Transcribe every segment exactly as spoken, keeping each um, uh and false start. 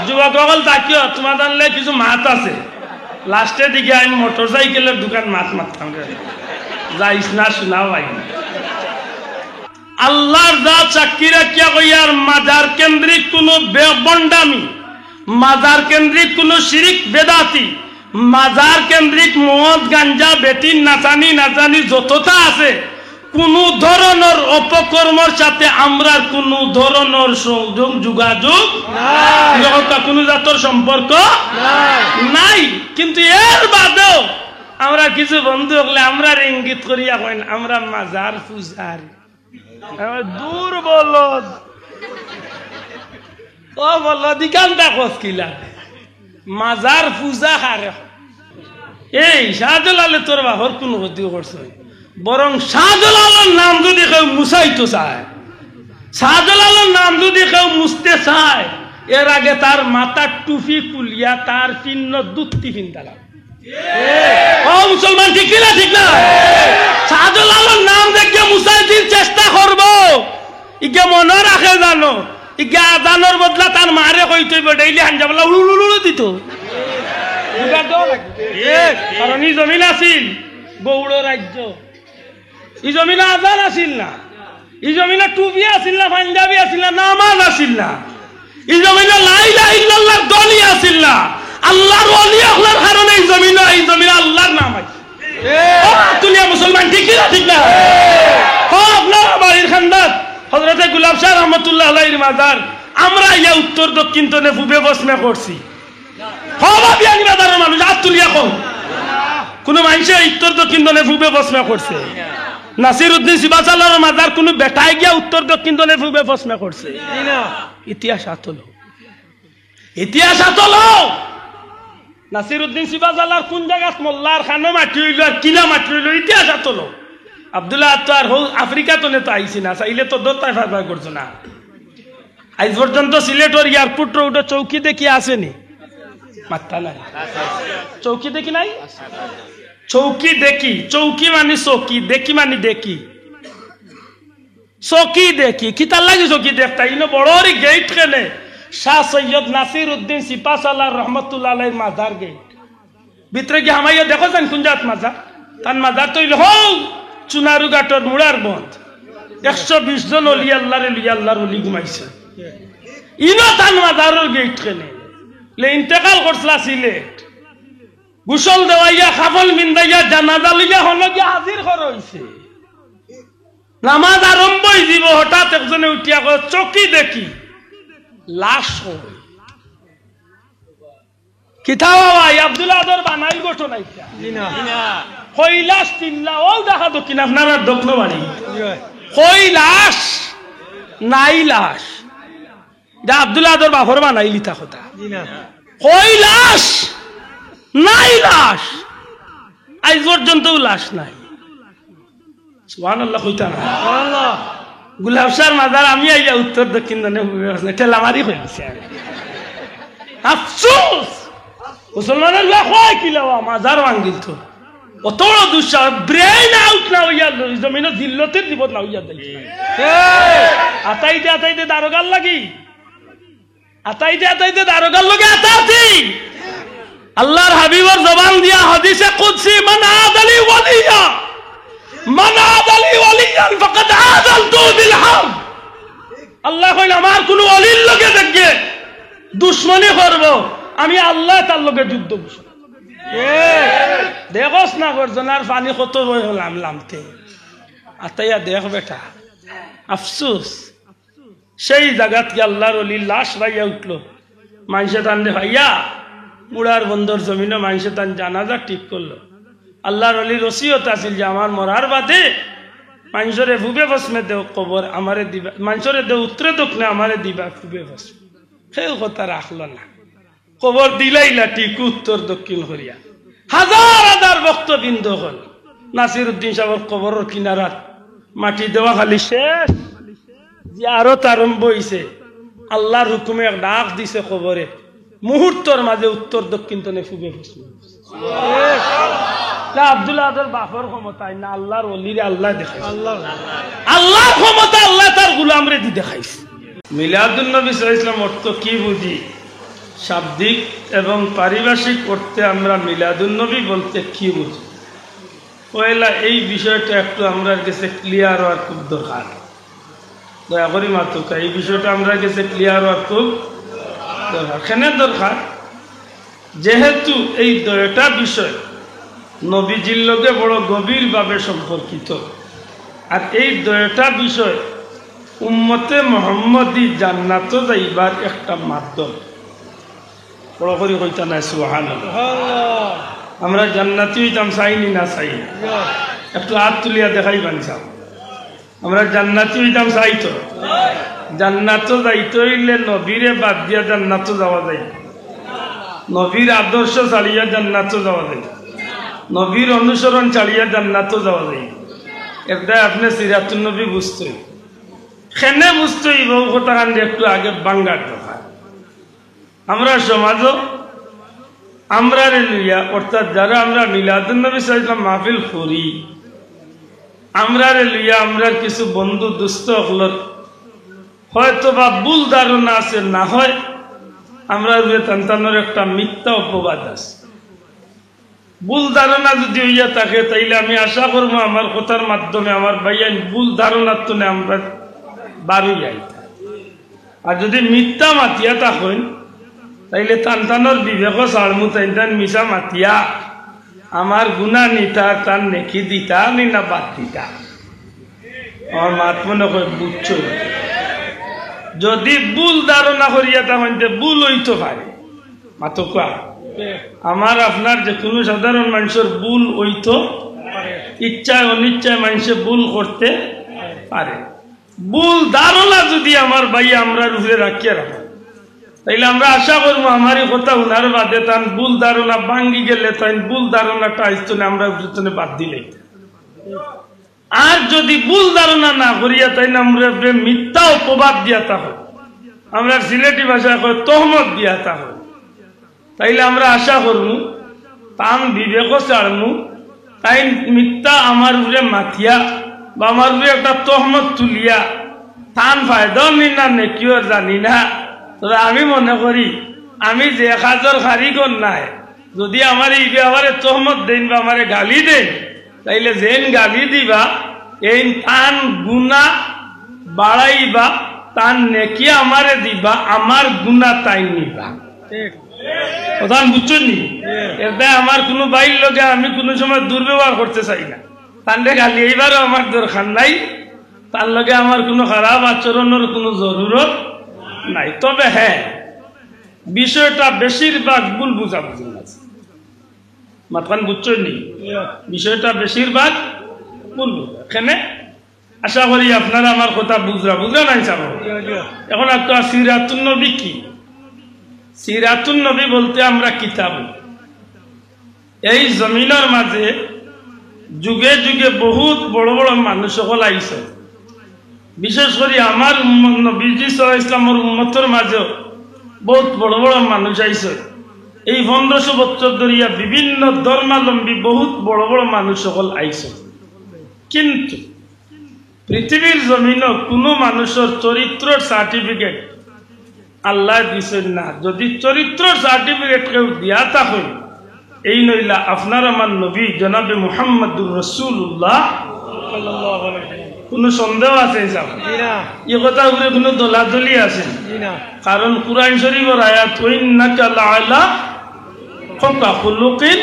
যুবক অকল থাকিও, তুমার জানলে কিছু মাত আছে। লাস্টে দিকে আমি মোটরসাইকেলের দোকান মাত মাততাম রে। যাইস না, শোনা ভাই। আল্লাহর জাত সাক্ষী রাখিয়া কইয়ার, মাজার কেন্দ্রিক কোনো বে-, ভণ্ডামি, মাজার কেন্দ্রিক কোনো শিরিক বেদাতি, মাজার কেন্দ্রিক মদ, গাঞ্জা, বেটির নাচানি, নাচানি যতটা আছে, কোনো ধরনের অপকর্মর সাথে আমরার কোনো ধরনের সংযোগ, যোগাযোগ নাই। ইহকার কোনো জাতর সম্পর্ক নাই। নাই। কিন্তু এর বাদেও আমরা কিছু বন্ধু অকলে আমরারে ইঙ্গিত করিয়া কইন, আমরা মাজার পূজারি। আমি, দূর বলদ। ও বলদ, ইখানটা কস কিলা? মাজার পূজা কারে? এই শাহজালালে তোর বাপর কোন ক্ষতি করছে? বরং শাহজালালর নাম যদি কেউ মুছাইতো চায়, শাহজালালর নাম যদি কেউ মুছতে চায়, এর আগে তার মাথার টুপি খুলিয়া তার চিহ্ন দুত্তি ফিন্দালা। ও মুসলমান, ঠিক কি না? ঠিক না? শাহজালালর নাম দেখিয়া মুছাইতে চেষ্টা করবো, ইগে মনো রাখে জানো, ইগে আজানর বদলা তার মারে কইতে অইবো, ডেইলি হাঞ্জা বলা উড়ু উড়ু উড়ু দিত। বুঝা তো? কারণ ই জমিন আছিল গৌড় রাজ্য, ই জমিন আজান আছিল না, ই জমিন টুপি আছিল না, পাঞ্জাবি আছিল না, নামাজ আছিল না, ই জমিন লা ইলাহা ইল্লাল্লাহর ধ্বনি আছিল না। আল্লাহর ওলি অকলর কারণে ই জমিন, ই জমিন আল্লাহর নাম আছে। ও আতুলিয়া মুসলমান, ঠিক কি না? ঠিক না? ও আপনার বাড়ির খান্দাত হযরতে গুলাব শাহ রহমতুল্লাহ আলাইহির মাজার, আমরা ইয়া উত্তর দক্ষিণ তনে পূবে পশ্চিমে করছি। ও বা বিয়ানীবাজারর মানুষ, আতুলিয়া কও। কোনো মানুষে উত্তর দক্ষিণ তনে পূবে পশ্চিমে করছে? নাসির উদ্দিন সিপাহসালারর মাজার কোনো বেটায় গিয়া উত্তর দক্ষিণ তনে পূবে পশ্চিমে করছে? ইতিহাস আতলো। ইতিহাস আতলো। নাসির উদ্দিন সিপাহসালার কোন জাগাত মোল্লার কানো মাটি অইলো আর কিলা মাটি অইলো, ইতিহাস আতলো। আব্দুল্লাহ আত্তার হউ আফ্রিকা তনে তো আইছি না, চাইলে তো দত্তায় ফারবার করছো না। আইজ পর্যন্ত সিলেটর এয়ারপোর্ট রোডে চৌকি দেখি আছেনি? মাত্তা নাই। চৌকি দেখি নাই? চৌকি দেখি, চৌকি মানে চৌকি, দেখি মানে দেখি। চৌকি দেখি, কিতার লাগি চৌকি দেখতা? ইনো বড় ওরি গেইট কেনে? শাহ সৈয়দ নাসির উদ্দিন সিপাহসালার রহমতুল্লাহ আলাইহির মাজার গেইট। ভিতরে গিয়া হামাইয়া দেখো যাইন কোন জাত মাজার। তান মাজার তো অইলো হউ চুনারুঘাটর মুড়ার বন্ধ। একশো বিশ জন অলি আল্লাহরে লইয়া আল্লাহর অলি ঘুমাইছে। ইনো তান মাজারর গেইট কেনে? লে ইন্তেকাল করছলা সিলেট। গোসল দেওয়াইয়া, কাফন বিন্দাইয়া, জানাজা লইয়া হনো গিয়া হাজির করা অইছে। নামাজ আরম্ভ অইযিবো, হঠাৎ একজনে উঠিয়া কয়, "চৌকি দেখি, লাশ কই?" কিতা বাবা, এই আব্দুল আদর বানাইল ঘটনা ইটা? জি না। কই লাশ তিনলা, ও দেখা দক্ষিণ, আপনারা দক্ষিণ বাড়ি। জি ভাই। কই লাশ, নাই লাশ। ইটা আব্দুল আদর বাপর বানাইল ইতা কথা। জি না। কই লাশ, নাই লাশ। আইজ পর্যন্তও লাশ নাই। সুবহানাল্লাহ কইতা না? সুবহানাল্লাহ। গুলাব শাহর মাজার আমি আইয়া উত্তর দক্ষিণ দনে পূবে পশ্চিমে ঠেলা মারি কইছি আমি। আফসোস! মুসলমানর লগে কয় কিলা, মাজার ভাঙ্গিল তো। অত বড় দুঃসাহস, brain out না অইয়া ই জমিনো জিল্লতির জীবন না অইয়া যাইতো। আতাইতে আতাইতে দারোগার লাগি আতাইতে আতাইতে দারোগার লগে আতাআতি। আল্লাহর হাবিবর জবান দিয়া হাদিসে কুদসি, "মান আদালি ওয়ালিয়া, মান আদালি ওয়ালিয়ান ফাকাদ আযানতু বিল হারব।" আল্লায় কইন, "আমার কুনু ওলির লগে দেখবে দুশমনি করবো, আমি আল্লায় তার লগে যুদ্ধ করছি।" দেখোস না গর্জনার পানি কত বয় লাম লামতে। আতাইয়া দেখ বেটা, আফসোস। সেই জাগাত গিয়া আল্লাহর ওলির লাশ পাইয়া উঠলো। মানষে তানরে পাইয়া মুড়ার বন্দর জমিনো মানষে তান জানাজা ঠিক করলো। আল্লাহর ওলির ওসিয়ত আছিল যে, "আমার মরার বাদে মানষরে পূবে পশ্চিমে দেও কবর, আমারে দিবা, মানষরে দেও উত্তরে দক্ষিণে, আমারে দিবা পূবে পশ্চিমে।" কেউ কথা রাখলো না। কবর দিলাইলা ঠিক উত্তর দক্ষিণ করিয়া। হাজার হাজার ভক্তবৃন্দ অকল নাসির উদ্দিন সাবর কবরর কিনারাত মাটি দেওয়া খালি শেষ, জিয়ারত আরম্ভ অইছে। আল্লাহর হুকুমে এক ডাক দিছে কবরে, মুহূর্তর মাঝে উত্তর দক্ষিণ তনে পূবে পশ্চিমে। না আব্দুল আদর বাপর ক্ষমতায়, না আল্লাহর ওলিরে আল্লায় দেখাইছে। আল্লাহর ক্ষমতা আল্লায় তার গুলামরে দি দেখাইছে। মিলাদুন নবী সাল্লাল্লাহু আলাইহি ওয়াসাল্লাম অর্থ কি বুঝি? শাব্দিক এবং পারিভাষিক অর্থে আমরা মিলাদুন্নবী বলতে কি বুঝি? পয়লা এই বিষয়টা একটু আমরার গেছে ক্লিয়ার হওয়ার খুব দরকার। দয়া করি মাতুক্কা, এই বিষয়টা আমরার গেছে ক্লিয়ার হওয়ার খুব দরকার। কেনে দরকার? যেহেতু এই দুইটা বিষয় নবীজির লগে বড় গভীরভাবে সম্পর্কিত, আর এই দুইটা বিষয় উম্মতে মোহাম্মদী জান্নাতো যাইবার একটা মাধ্যম। বড় করি কইতা নায় সুবহানাল্লাহ। আমরা জান্নাতি অইতাম চাইনি না চাই না? একটু আত তুলিয়া দেখাইবানি চাও। আমরা জান্নাতি অইতাম চাই তো। জান্নাতো যাইতে অইলে নবীরে বাদ দিয়া জান্নাতো যাওয়া যায় না। নবীর আদর্শ ছাড়িয়া জান্নাতো যাওয়া যায় না। নবীর অনুসরণ ছাড়িয়া জান্নাতো যাওয়া যায় না। এরদায় আপনে সিরাতুন নবী বুঝতে অইব। কেনে বুঝতে অইব, ও কথাখান একটু আগে ভাঙ্গার দরকার। আমরার সমাজো আমরারে লইয়া, অর্থাৎ যারা আমরা মিলাদুন নবী সাল্লাল্লাহু আলাইহি ওয়াসাল্লাম মাহফিল করি, আমরারে লইয়া আমরার কিছু বন্ধু দোস্ত অকলর হয়তো বা ভুল ধারণা আছে, না হয় আমরার উপরে তান তানোর একটা মিথ্যা অপবাদ আছে। ভুল ধারণা যদি অইয়া থাকে, তাইলে আমি আশা করমু আমার কথার মাধ্যমে আমার ভাইয়াইন ভুল ধারণার তনে আমরা বারই আইতা। আর যদি মিথ্যা মাতিয়া থাকইন, তাইলে তান তানোর বিবেকও ছাড়মু, তাইন তান মিছা মাতিয়া আমার গুনা নিতা, তান নেকি দিতা, নি না বাদ দিতা। আমার মাত মনে হয় বুঝছো। যদি ভুল ধারণা করিয়া থাকইন, তে ভুল অইতো পারে। মাতুক্কা। আমার আপনার যে কোনো সাধারণ মানুষের ভুল অইতো, ইচ্ছায় অনিচ্ছায় মানুষে ভুল করতে পারে। ভুল ধারণা যদি আমার ভাই আমরার উপরে রাখিয়া রাখে, তাইলে আমরা আশা করবো আমার এই কথা হুনার বাদে তান ভুল ধারণা ভাঙ্গি গেলে তাইন ভুল ধারণাটা আইজ তনে আমরার উপরে তনে বাদ দিলে। আর যদি ভুল ধারণা না করিয়া তাইন আমরার উপরে মিথ্যা অপবাদ দিয়া থাকইন, আমরার সিলেটি ভাষায় কয় তহমত দিয়া থাকইন, তাইলে আমরা আশা করমু, তান বিবেকও ছাড়মু, তাইন মিথ্যা আমার উপরে মাতিয়া বা আমার উপরে একটা তহমত তুলিয়া তান ফায়দাও নি না নেকিও জানি না। তবে আমি মনে করি, আমি যে কাজর কারিগর নায়, যদি আমারে ই ব্যাপারে তহমত দেইন বা আমারে গালি দেইন, তাইলে যেইন গালি দিবা, এইন তান গুনা বাড়াইবা, তান নেকি আমারে দিবা, আমার গুনা তাইন নিবা। ঠিক। কথা বুঝছইন নি? এরদায় আমার কোনো ভাইর লগে আমি কোনো সময় দুর্ব্যবহার করতে চাই না। তানরে গালি এইবারও আমার দরকার নাই, তার লগে আমার কোনো খারাপ আচরণের কোনো জরুরত নাই। তবে হ্যাঁ, বিষয়টা বেশিরভাগ ভুল বুঝাবুঝির মাঝে। মাতখান বুঝছইন নি? বিষয়টা বেশিরভাগ ভুল বুঝা। এখানে আশা করি আপনারা আমার কথা বুঝরা, বুঝরা নাই চাবো। এখন আর তো সিরাতুন নবী কি? সিরাতুন নবী বলতে আমরা কিতাব, এই জমিনর মাঝে যুগে যুগে বহুত বড় বড় মানুষ সকল আইছে। বিশেষ করি আমার উম্মত, নবীজি সাল্লাল্লাহু আলাইহি ওয়াসাল্লামর উম্মতর মাঝেও বহুত বড় বড় মানুষ আইছে। এই পনেরোশো বছর ধরিয়া বিভিন্ন ধর্মাবলম্বী বহুত বড় বড় মানুষ সকল আইছে। কিন্তু পৃথিবীর জমিনো কোনো মানুষের চরিত্রর সার্টিফিকেট আল্লাহ দিছেন না। যদি চরিত্রর সার্টিফিকেট কেউ দিয়া থাকইন, এইন অইলা আপনার আমার নবী জনাবে মুহাম্মাদুর রাসূলুল্লাহ। কোনো সন্দেহ আছে, সাহেব? জি না। এই কথার উপরে কোনো দলাদলি আছে? জি না। কারণ কুরআন শরীফর আয়াত, "ওয়া ইন্নাকা লাআলা খুলুকিন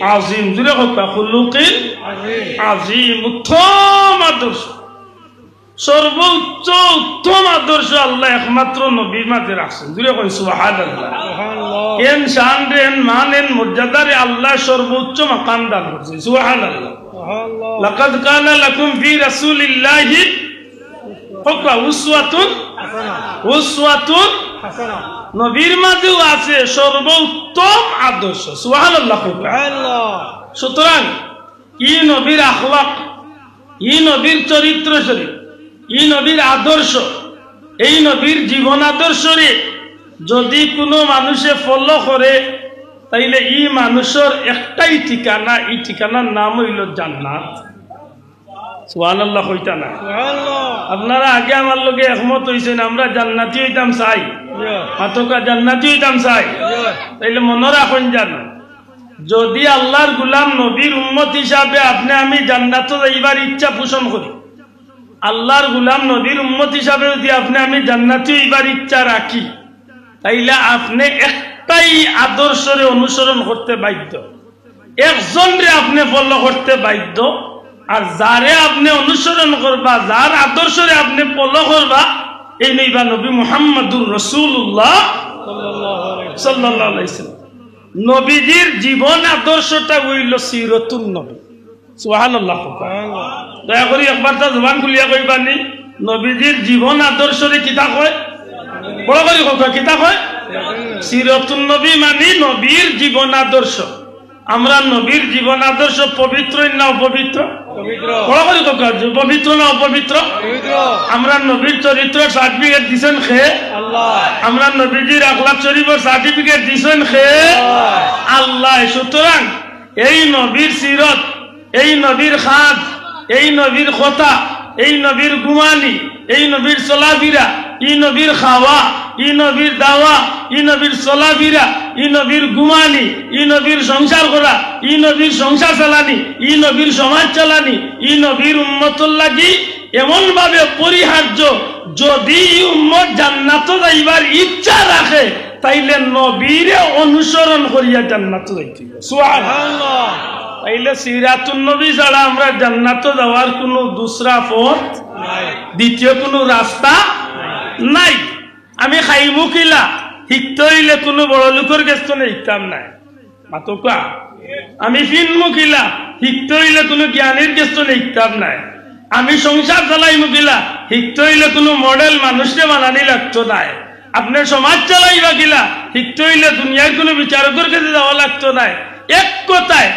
আযীম।" জুরে কউক্কা, "খুলুকিন আযীম।" উত্তম আদর্শ। সর্বোচ্চ উত্তম আদর্শ আল্লাহ একমাত্র নবীর মাঝে রাখছেন। জুরে কই সুবহানাল্লাহ। সুবহানাল্লাহ। এন শান রে, এন মান, এন মর্যাদা রে আল্লাহ সর্বোচ্চ মাকাম দান করছে। সুবহানাল্লাহ। সুবহানাল্লাহ। লাকাদ কানা লাকুম ফি রাসূলিল্লাহি কউক্কা উসওয়াতুন, হাসানা। উসওয়াতুন হাসানা। নবীর মাঝেও আছে সর্বোত্তম আদর্শ। সুবহানাল্লাহ কউক্কা। সুবহানাল্লাহ। সুতরাং ই নবীর আখলাক, ই নবীর চরিত্র শরীফ, ই নবীর আদর্শ, এই নবীর জীবন আদর্শরে যদি কোনো মানুষে ফলো করে, তাইলে ই মানুষর একটাই ঠিকানা, ই ঠিকানার নাম অইলো জান্নাত। সুবহানাল্লাহ কইতা না? সুবহানাল্লাহ। আপনারা আগে আমার লগে একমত অইছেন, আমরা জান্নাতি অইতাম চাই। মাতকা জান্নাতি অইতাম চাই। তাইলে মনো রাখইন জানো, যদি আল্লার গুলাম নবীর উম্মত হিসাবে আপনে আমি জান্নাতো যাইবার ইচ্ছা পোষণ করি, আল্লার গুলাম নবীর উম্মত হিসাবে যদি আপনে আমি জান্নাতি অইবার ইচ্ছা রাখি, তাইলে আপনে একটাই আদর্শরে অনুসরণ করতে বাধ্য, একজনরে আপনে ফলো করতে বাধ্য। আর যারে আপনে অনুসরণ করবা, যার আদর্শরে আপনে ফলো করবা, এইন অইবা নবী মুহাম্মাদুর রাসূলুল্লাহ সাল্লাল্লাহু আলাইহি ওয়াসাল্লাম। নবীজির জীবন আদর্শটা অইলো সিরাতুন নবী। সুবহানাল্লাহ। দয়া করি একবার তা জবান খুলিয়া কইবানি, নবীজির জীবন আদর্শরে কিতা কয়? বড় করি কউক্কা, কিতা কয়? সিরাতুন নবী মানি নবীর জীবন আদর্শ। আমরার নবীর জীবন আদর্শ পবিত্র না অপবিত্র? পবিত্র। বড় করি কউক্কা, পবিত্র না অপবিত্র? পবিত্র। আমরার নবীর চরিত্র সার্টিফিকেট দিছইন কে? আল্লাহ। আমরার নবীজির আখলাক শরীফর সার্টিফিকেট দিছইন কে? আল্লাহ। আল্লাহ। সুতরাং এই নবীর সিরত, এই নবীর কাজ, এই নবীর কথা, এই নবীর ঘুমানি, এই নবীর চলাফিরা, ই নবীর খাওয়া, ই নবীর দাওয়া, ই নবীর চলাফিরা, ই নবীর ঘুমানি, ই নবীর সংসার করা, ই নবীর সংসার চালানি, ই নবীর সমাজ চালানি, ই নবীর উম্মতর লাগি এমন ভাবে পরিহার্য, যদি ই উম্মত জান্নাতো যাইবার ইচ্ছা রাখে, তাইলে নবীরে অনুসরণ করিয়া জান্নাতো যাইতে অইবো। সুবহানাল্লাহ। তাইলে সিরাতুন নবী ছাড়া আমরা জান্নাতো যাওয়ার কুনু দুসরা পথ নাই, দ্বিতীয় কুনু রাস্তা নাই। আমি খাইমু কিলা, হিকতে অইলে কুনু বড় লোকর গেছ থনে হিকতাম নায়। মাতকা। আমি ফিনমু কিলা, হিকতে অইলে কুনু জ্ঞানীর গেছ থনে হিকতাম নায়। আমি সংসার চালাইমু কিলা, হিকতে অইলে কুনু মডেল মানুষরে বানানি লাগতো নায়। আপনে সমাজ চালাইবা কিলা, হিকতে অইলে দুনিয়ার কুনু বিচারকর গেছে যাওয়া লাগতো নায়। এক কথায়,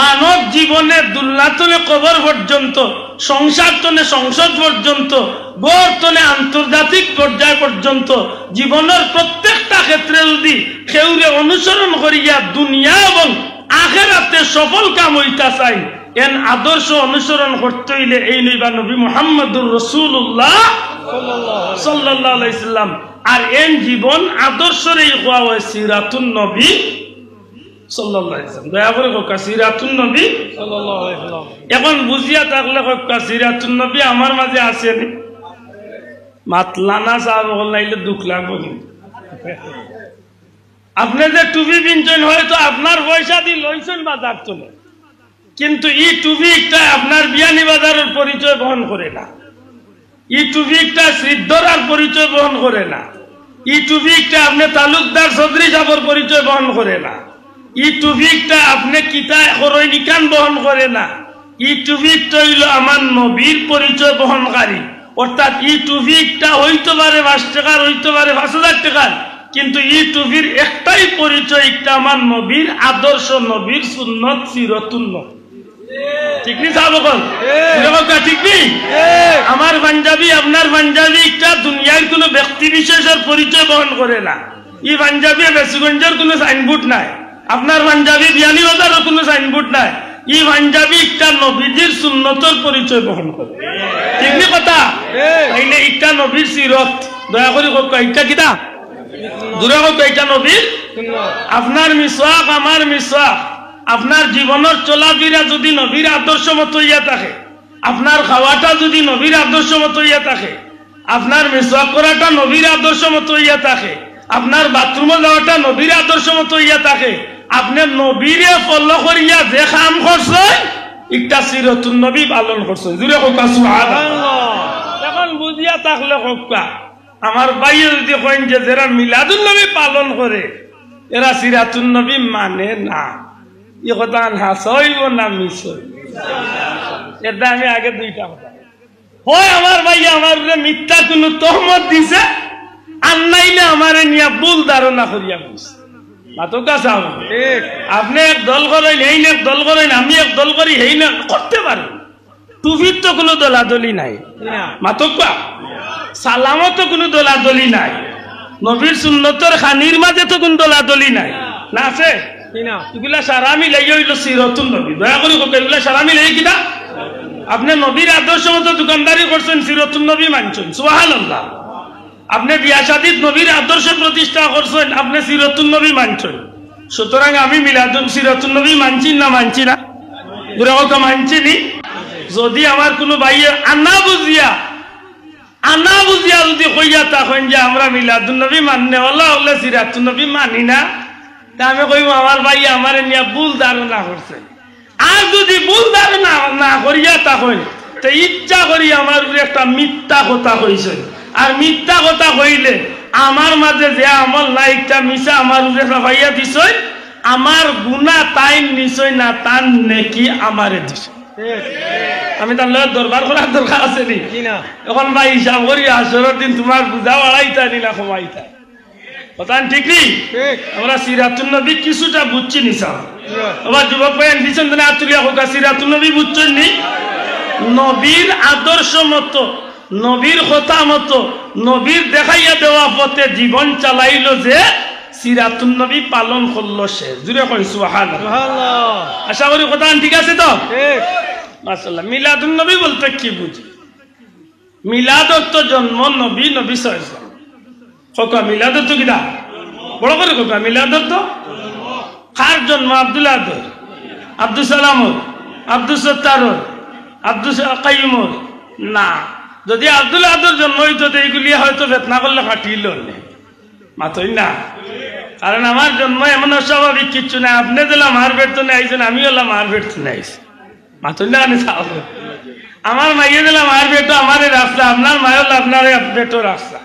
মানব জীবনে দুনিয়া থনে কবর পর্যন্ত, সংসার থনে সংসদ পর্যন্ত, ঘর থনে আন্তর্জাতিক পর্যায় পর্যন্ত, জীবনর প্রত্যেকটা ক্ষেত্রে যদি কেউরে অনুসরণ করিয়া দুনিয়া এবং আখেরাতে সফল কাম অইতা চাই, এন আদর্শ অনুসরণ করতে অইলে এইন অইবা নবী মুহাম্মাদুর রাসূলুল্লাহ সাল্লাল্লাহু আলাইহি ওয়াসাল্লাম। আর এন জীবন আদর্শরেউ কওয়া অয় সিরাতুন নবী সাল্লাল্লাহু আলাইহি ওয়াসাল্লাম। দয়া করি কউক্কা, সিরাতুন নবী সাল্লাল্লাহু আলাইহি ওয়াসাল্লাম। এখন বুঝিয়া থাকলে কউক্কা, সিরাতুন নবী আমার মাঝে আছে নি? মাতলা না সাব অকল, নাইলে দুখ লাগবো কিন্তু। আপনে যে টুপি পিনছইন, হয়তো আপনার পয়সাদি লইছইন বাজার থনে, কিন্তু ই টুপি একটা আপনার বিয়ানীবাজারর পরিচয় বহন করে না। ই টুপি একটা সিদ্ধরার পরিচয় বহন করে না। ই টুপি একটা আপনে তালুকদার চৌধুরী সাবর পরিচয় বহন করে না। ই টুপি একটা আপনে কিতা করইন ইখান বহন করে না। ই টুপি একটা অইলো আমার নবীর পরিচয় বহনকারী। অর্থাৎ ই টুপি একটা অইতো পারে পাঁচ টেকার, অইতো পারে পাঁচ হাজার টেকার, কিন্তু ই টুপির একটাই পরিচয়, একটা আমার নবীর আদর্শ, নবীর সুন্নত, সিরতুন নবী। ঠিক নি সাব অকল? ঠিক। জোরে কউক্কা, ঠিক নি? ঠিক। আমার পাঞ্জাবি, আপনার পাঞ্জাবি একটা দুনিয়ার কুনু ব্যক্তি বিশেষর পরিচয় বহন করে না। ই পাঞ্জাবি বেসুগঞ্জর কুনু সাইনবোর্ড নায়, আপনার পাঞ্জাবি বিয়ানীবাজারর কুনু সাইনবোর্ড নায়। ই পাঞ্জাবি একটা নবীজির সুন্নতর পরিচয় বহন করে। ঠিক নি কথা? ঠিক। তাইলে একটা নবীর সিরত, দয়া করি কউক্কা, একটা কিতা? জোরে কউক্কা, একটা নবীর। আপনার মিসওয়াক, আমার মিসওয়াক, আপনার জীবনর চলাফিরা যদি নবীর আদর্শ মতো অইয়া থাকে, আপনার খাওয়াটা যদি নবীর আদর্শ মতো অইয়া থাকে, আপনার মিসওয়াক করাটা নবীর আদর্শ মতো অইয়া থাকে, আপনার বাথরুমো যাওয়াটা নবীর আদর্শ মতো অইয়া থাকে, আপনে নবীরে ফলো করিয়া যে কাম করছইন, একটা সিরতুন নবী পালন করছইন। জোরে কউক্কা সুবহানাল্লাহ। এখন বুঝিয়া থাকলে কউক্কা, আমার ভাইয়ে যদি কইন যে যেরা মিলাদুন নবী পালন করে, এরা সিরাতুন নবী মানে না, ই কথা হাছা অইবো না মিছা অইবো? এর দায় আমি আগে দুইটা কথা। হয় আমার ভাইয়ে আমার উপরে মিথ্যা কুনু তহমত দিছে, আর নাইলে আমারে নিয়া ভুল ধারণা করিয়া কইছে। মাতকা সাব। ঠিক। আপনে এক দল করইন, হেইন এক দল করইন, আমি এক দল করি, হেইন এক করতে পারি। টুপির তো কুনু দলাদলি নাই। না। মাতকা। সালামো তো কুনু দলাদলি নাই। নবীর সুন্নতর খানির মাঝে তো কুনু দলাদলি নাই। না আছে? কি না? ইগুলা সারা মিলাইয়া অইলো সিরতুন নবী। দয়া করি কউক্কা, ইগুলা সারা মিলাইয়া কিতা? আপনে নবীর আদর্শ মতো দোকানদারি করছইন, সিরতুন নবী মানছইন। সুবহানাল্লাহ। আপনে বিয়া শাদিত নবীর আদর্শ প্রতিষ্ঠা করছইন, আপনে সিরাতুন নবী মানছইন। সুতরাং আমি মিলাদুন সিরাতুন নবী মানছি না মানছি না? জোরে কউক্কা, মানছি নি? যদি আমার কুনু ভাইয়ে আনা বুঝিয়া, আনা বুঝিয়া যদি কইয়া থাকইন যে আমরা মিলাদুন নবী মাননেওয়ালা অইলে সিরাতুন নবী মানি না, তে আমি কইমু আমার ভাইয়ে আমারে নিয়া ভুল ধারণা করছে। আর যদি ভুল ধারণা না করিয়া থাকইন, তে ইচ্ছা করি আমার উপরে একটা মিথ্যা কথা কইছইন। আর মিথ্যা কথা কইলে আমার মাঝে যে আমল নাই, একটা মিছা আমার উপরে চাপাইয়া দিছইন, আমার গুনা তাইন নিছইন না, তান নেকি আমারে দিছইন। আমি তান লগে দরবার করার দরকার আছে নি? জি না। এখন ভাই হিসাব করি, হাশরর দিন তুমার বুঝা বাড়াইতা নি না কমাইতা? কথা ঠিক নি? ঠিক। আমরা সিরাতুন নবী কিছুটা বুঝছি নি সাব? জি। আবার যুবক ভাই, পিছন দিকে আত তুলিয়া কউক্কা, সিরাতুন নবী বুঝছইন নি? নবীর আদর্শ মতো, নবীর কথা মতো, নবীর দেখাইয়া দেওয়া পথে জীবন চালাইলো যে, সিরাতুন নবী পালন করলো সে। জোরে কইন সুবহানাল্লাহ। সুবহানাল্লাহ। আশা করি কথা ঠিক আছে তো? ঠিক। মাশাআল্লাহ। মিলাদুন নবী বলতে কি বুঝি? মিলাদ অর্থ জন্ম নবী, নবী সাল্লাল্লাহু আলাইহি ওয়াসাল্লাম। কউক্কা, মিলাদ অর্থ কিতা? বড় করি কউক্কা, মিলাদ অর্থ? কার জন্ম? আব্দুল আহাদর, আব্দুস সালামর, আব্দুস সত্তারর, আব্দুস কাইয়ুমর? না। যদি আব্দুল আহাদর জন্ম অইতো, তে ইগুলিয়ে হয়তো ফেতনা করলে ফাটিলো নে। মাতইন না। কারণ আমার জন্ম এমন অস্বাভাবিক কিচ্ছু নাই। আপনে যেলা মার পেট থনে আইছইন, আমিও অলা মার পেট থনে আইছি। মাতইন না, আমি চাও। আমার মাইয়ে যেলা মার পেটো আমারে রাখছে, আপনার মায়ও অলা আপনারে পেটো রাখছে।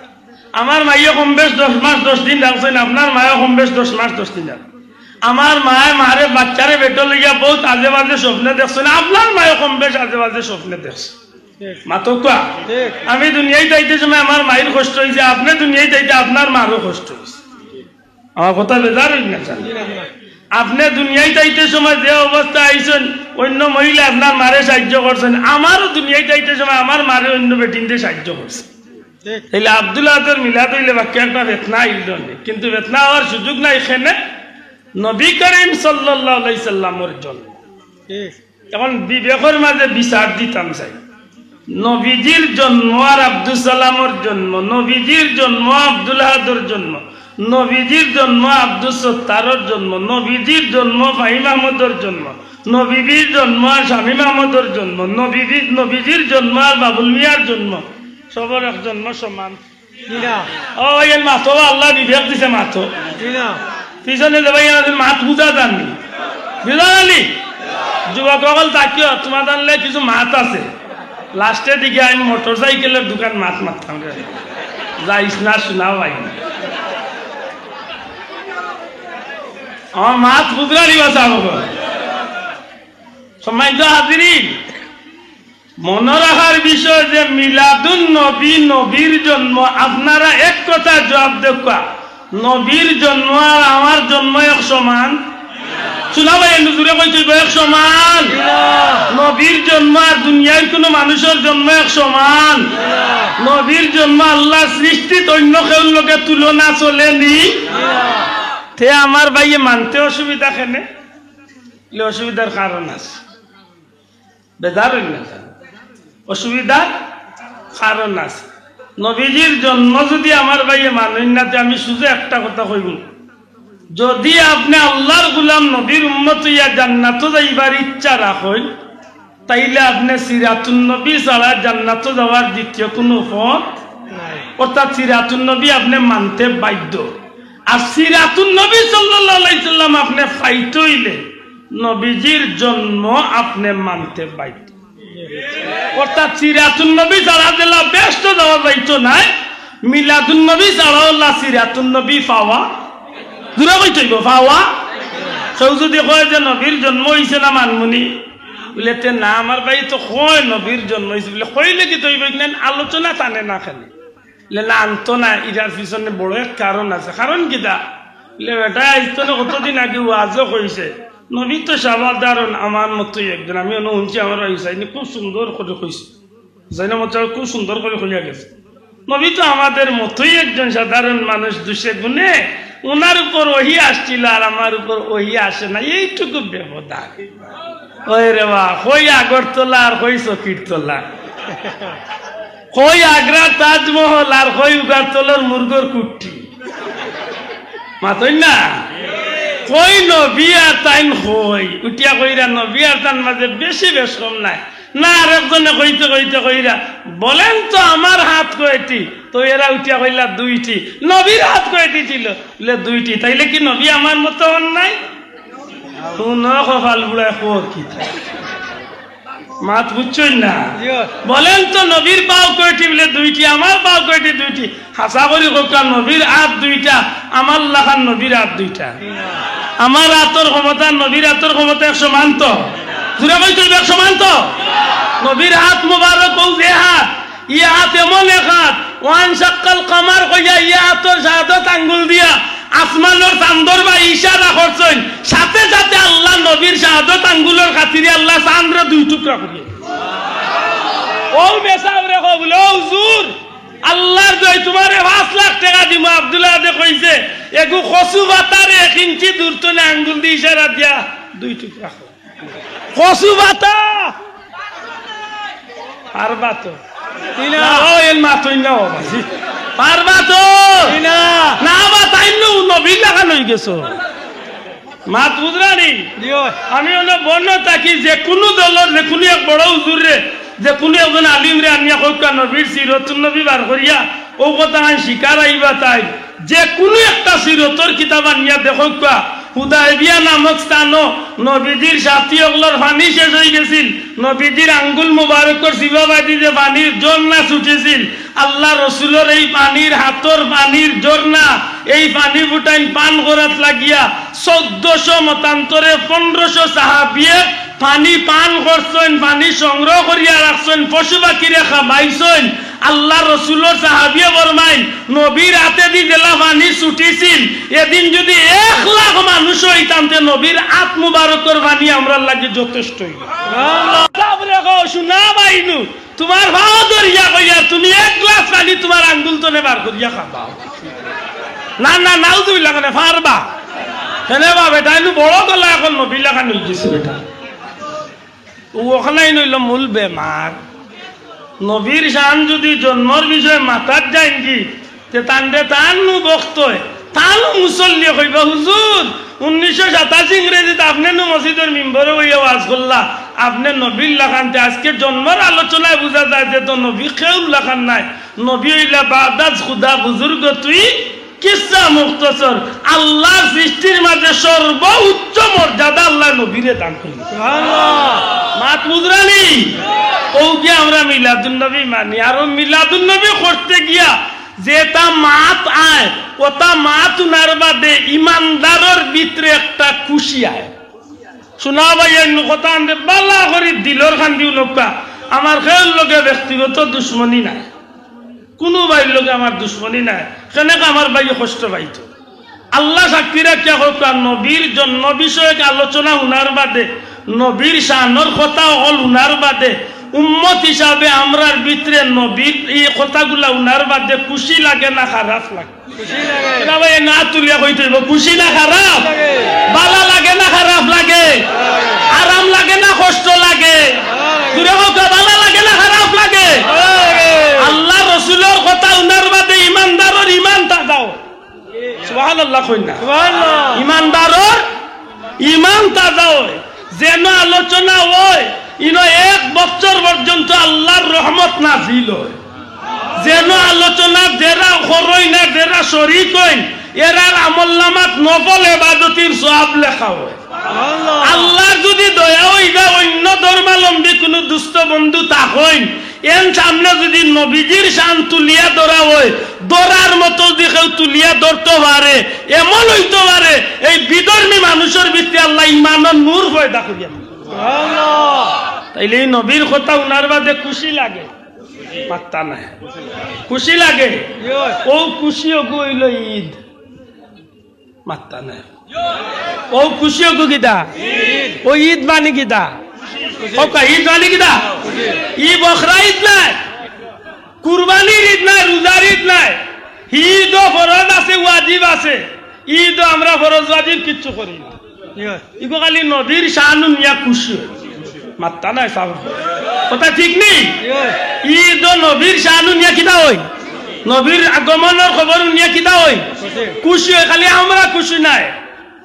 আমার মাইয়ে কম বেশ দশ মাস দশ দিন রাখছইন, আপনার মায়ও কম বেশ দশ মাস দশ দিন রাখছে। আমার মায় মারে, বাচ্চারে পেটো লইয়া বউত আজে বাজে স্বপ্নে দেখছইন, আপনার মায়ও কম বেশ আজে বাজে স্বপ্নে দেখছে। মাতউক্কা। ঠিক। আমি দুনিয়াইত আইতে সময় আমার মাইর কষ্ট অইছে, আপনে দুনিয়াইত আইতে আপনার মারও কষ্ট অইছে। আমার কথা বেজার অইন না জানি। আপনে দুনিয়াইত আইতে সময় যে অবস্থা আইছইন, অইন্য মহিলা আপনার মারে সাহায্য করছইন, আমারও দুনিয়াইত আইতে সময় আমার মারে অইন্য বেটিন্তে সাহায্য করছে। ঠিক। তাইলে আব্দুল আহাদর মিলাদ অইলে বাক্কা একটা ফেতনা আইলো নে, কিন্তু ফেতনা অওয়ার সুযোগ নাই। কেনে? নবী করিম সাল্লাল্লাহু আলাইহি সাল্লামর জন্ম। ঠিক। এখন বিবেকর মাঝে বিচার দিতাম চাই। নবীজির জন্ম আর আব্দুস সালামর জন্ম, নবীজির জন্ম আব্দুল আহাদর জন্ম, নবীজির জন্ম আব্দুস সত্তারর জন্ম, নবীজির জন্ম ফাহিম আহমদর জন্ম, নবীজির জন্ম আর শামীম আহমদর জন্ম, নবীজি-, নবীজির জন্ম আর বাবুল মিয়ার জন্ম, সবর এক জন্ম সমান। জি না। ও ভাই, এর মাতো আল্লায় বিবেক দিছে, মাতো। জি না। পিছনে যে ভাই, আমাদের মাত বুঝা যাননি, বুঝা যাননি? যুবক অকল থাকিও, তুমার জানলে কিছু মাত আছে। লাস্টের দিকে আমি মোটরসাইকেলের দোকান মাত মাততাম রে। যাইস না, শোনা ভাই। আমার মাত বুঝরা নিবা চাবো। সম্মানিত হাজিরিন, মনো রাখার বিষয় যে মিলাদুন নবী, নবীর জন্ম, আপনারা এক কথা জবাব দেউক্কা, নবীর জন্ম আর আমার জন্ম এক সমান? শোনা ভাই, একটু জোরে কইতে অইবো, এক সমান? নবীর জন্ম আর দুনিয়ার কুনু মানুষর জন্ম এক সমান? নবীর জন্ম আল্লার সৃষ্টিত অইন্য কেউর লগে তুলনা চলেনি। তে আমার ভাইয়ে মানতে অসুবিধা কেনে? অসুবিধার কারণ আছে। বেজার অইন না জানি। অসুবিধার কারণ আছে। নবীজির জন্ম যদি আমার ভাইয়ে মানইন না, তে আমি শুধু একটা কথা কইমু, যদি আপনে আল্লার গুলাম নবীর উম্মত অইয়া জান্নাতো যাইবার ইচ্ছা রাখইন, তাইলে আপনে সিরাতুন নবী ছাড়া জান্নাতো যাওয়ার দ্বিতীয় কুনু পথ নাই। অর্থাৎ সিরাতুন নবী আপনে মানতে বাধ্য। আর সিরাতুন নবী সাল্লাল্লাহু আলাইহি সাল্লাম আপনে পাইতে অইলে নবীজির জন্ম আপনে মানতে বাধ্য। অর্থাৎ সিরাতুন নবী ছাড়া যেলা বেহেস্তো যাওয়া যাইতো নায়, মিলাদুন নবী ছাড়া অলা সিরাতুন নবী পাওয়া, জোরে কইতে অইবো, পাওয়া। কেউ যদি কয় যে নবীর জন্ম অইছে না মানমুনি, বুলে, "তে না, আমার ভাইয়ে তো কয় নবীর জন্ম অইছে," বুলে, কইলে কিতা অইবো, ইখান আলোচনা টানে না খালি। বুলে, "না, আনতো না, ইটার পিছনে বড় এক কারণ আছে।" "কারণ কিতা?" বুলে, "বেটা, আইজ তো না, কতদিন আগে ওয়াজও কইছে, নবী তো সাধারণ আমার মতোই একজন, আমি অনো হুনছি আমার ভাই হুসাইনে খুব সুন্দর করি কইছে, হুসাইনে মতো খুব সুন্দর করি কইয়া গেছে। নবী তো আমাদের মতোই একজন সাধারণ মানুষ, দুষে গুণে, উনার উপর ওহি আসছিল আর আমার উপর ওহি আসে না, এইটুকু ব্যবধান।" ওই রে বা, কই আগরতলা আর কই চকিরতলা। কই আগ্রার তাজমহল আর কই উগারতলর মুরগর কুট্টি। মাতইন না? কই নবী আর তাইন কই? উঠিয়া কইরা নবী আর তান মাঝে বেশি বেশ কম নাই। না, আরেকজনে কইতে কইতে কইরা, "বলেন তো আমার হাত কয়টি?" তো এরা উঠিয়া কইলা, "দুইটি।" "নবীর হাত কয়টি ছিল?" বলে, "দুইটি।" "তাইলে কি নবী আমার মতো হন নাই?" হুনো কপাল বুড়া খোর কি। মাত বুঝছইন না? "বলেন তো নবীর পাও কয়টি?" বলে, "দুইটি।" "আমার পাও কয়টি?" "দুইটি।" হাছা করি কউক্কা, নবীর আত দুইটা, আমার লাখান নবীর আত দুইটা। আমার আতর ক্ষমতা, নবীর আতর ক্ষমতা এক সমান তো? জুরে কইতো, এক সমান তো? নবীর আত মোবারক অউ যে আত, ই আত এমন এক আত, "ওয়ান শাক্কাল কামার" কইয়া ই আতর শাহাদত আঙ্গুল দিয়া আসমানর চান্দর বায় ইশারা করছইন, সাথে সাথে আল্লাহ নবীর শাহাদত আঙ্গুলর খাতিরে আল্লাহ চান্দরে দুই টুকরা করিয়া দিছইন। অউ মেসাবরে কও বলে, "ও হুজুর, আল্লাহর দোয়াই তুমারে পাঁচ লাখ টেকা দিমু।" আব্দুল আহাদে কইছে, "এগু কচু পাতারে এক ইঞ্চি দূর তনে আঙ্গুল দি ইশারা দিয়া দুই টুকরা কর।" কচু পাতা। পারবা তো? জি না। না, ও এন মাতইন না, ও বাজি। পারবা তো? জি না। না বা, তাইন নু নবীর লাখান অইগেছো। মাত বুঝরা নি? জি অয়। আমি অনো বন্য থাকি, যে কুনু দলর, যে কুনু এক বড় হুজুররে, যে কুনু একজন আলিমরে আনিয়া কউক্কা নবীর সিরতুন নবী বার করিয়া, অউ কথাখান শিখার আইবা তাই। যে কুনু একটা সিরতর কিতাব আনিয়া দেখউক্কা, হুদায়বিয়া নামক স্থানো নবীজির সাথী অকলর পানি শেষ অইগেছিল, নবীজির আঙ্গুল মুবারকর চিবাবায়দি যে পানির ঝর্ণা ছুটিছিল, আল্লাহ রসুলর এই পানির, হাতর পানির ঝর্ণা, এই পানি ফুটাইন পান করাত লাগিয়া চৌদ্দশো, মতান্তরে পনরোশো সাহাবিয়ে পানি পান করছইন, পানি সংগ্রহ করিয়া রাখছইন, পশু পাখিরে খাবাইছইন। আল্লাহ রসুলর সাহাবিয়ে ফরমাইন, নবীর আতেদি যেলা পানি ছুটিছিল, এদিন যুদি এক লাখ মানুষ অইতাম, তে নবীর আত মুবারকর পানি আমরার লাগি যথেষ্ট অইলো। তারপরে কও, "সোনা বাইনু, তুমার পাও ধরিয়া কইয়ার, তুমি এক গ্লাস পানি তুমার আঙ্গুল তনে বার করিয়া খাবাও।" না, না, নাউজুবিল্লাহ, কেনে পারবা? কেনে বা বেটা, ইনু বড় গলা অখন নবীর লাখান অইগেছে বেটা। অউ অখানউ অইলো মূল বেমার। নবীর শান যুদি জন্মর বিষয়ে মাতাত যাইন কি, তে তানরে তান নু বক্তয়, তান নু মুসল্লিয়ে কইবা, "হুজুর, উনিশশো সাতাশি ইংরেজিত আপনে নু মসজিদর মিম্বরো বইয়া ওয়াজ করলা, আপনে নবীর লাখান, তে আজকে জন্মর আলোচনায় বুঝা যায় যে তো নবী কেউর লাখান নায়, নবী অইলা বাদাজ খুদা বুজুর্গ তুই।" কিসসা মুখতসর, আল্লাহর সৃষ্টির মাঝে সর্বোচ্চ মর্যাদা আল্লাহ নবীরে দান করইন। সুবহানাল্লাহ। মাত বুঝরা নি? অউ কি আমরা মিলাদুন নবী মানি? আর অউ মিলাদুন নবী করতে গিয়া যেতা মাত আয়, অতা মাত হুনার বাদে ইমানদারর ভিতরে একটা খুশি আয়। সোনা বাইয়াইন, কথাখান বালা করি দিলর কান্দি হুনউক্কা। আমার কেউর লগে ব্যক্তিগত দুশমনি নাই, কুনু ভাইর লগে আমার দুশমনি নাই, কেনেকা আমার ভাইয়ে কষ্ট পাইতো। আল্লাহ সাক্ষী রাখিয়া কউক্কা, নবীর জন্ম বিষয়ক আলোচনা হুনার বাদে, নবীর শানর কথা অকল হুনার বাদে, উম্মত হিসাবে আমরার ভিতরে নবীর ই কথাগুলা হুনার বাদে খুশি লাগে না খারাপ লাগে? খুশি লাগে। না ভাই, না তুলিয়া কইতে অইবো, খুশি না খারাপ? লাগে। বালা লাগে না খারাপ লাগে? লাগে। আরাম লাগে না কষ্ট লাগে? লাগে। জুরে কউক্কা, বালা লাগে না খারাপ লাগে? লাগে। আল্লাহ রসুলর কথা হুনার বাদে ইমানদারর ইমান তাজা অয়। সুবহানাল্লাহ কইন না। সুবহানাল্লাহ। ইমানদারর ইমান তাজা অয়। যেন আলোচনা অয়, ইনো এক বছর পর্যন্ত আল্লাহর রহমত নাজিল অয়। যেন আলোচনা যেরা করইন না, যেরা শরিক অইন, এরার আমলনামাত নফল এবাদতির সওয়াব লেখা অয়। আল্লাহর যুদি দয়া অইবা, অইন্য ধর্মাবলম্বী কুনু দুস্ত বন্ধু থাকইন, এন সামনে যুদি নবীজির শান তুলিয়া ধরা অয়, ধরার মতো যুদি কেউ তুলিয়া ধরতো পারে, এমন অইতো পারে, এই বিধর্মী মানুষর ভিতরে আল্লায় ইমানর নূর পয়দা করিয়া দিবা। তাইলে ই নবীর কথা হুনার বাদে খুশি লাগে? মাত্তা নাই। খুশি লাগে? অউ খুশি অগু অইলো ইদ। মাত্তা নাই। অউ খুশি অগু কিতা? অউ ইদ মানি কিতা? কউক্কা, ইদ মানি কিতা? ই বকরা ইদ নায়, কুরবানির ইদ নায়, রুজার ইদ নায়। ইদও ফরজ আছে, ওয়াজিব আছে। ইদও আমরা ফরজ ওয়াজিব কিচ্ছু করি না। ইগু খালি নবীর শান হুনিয়া খুশি অয়। মাত্তা নাই সাব। কথা ঠিক নি? ইদো নবীর শান হুনিয়া কিতা অই? নবীর আগমনর খবর হুনিয়া কিতা অই? খুশি অই। খালি আমরা খুশি নায়,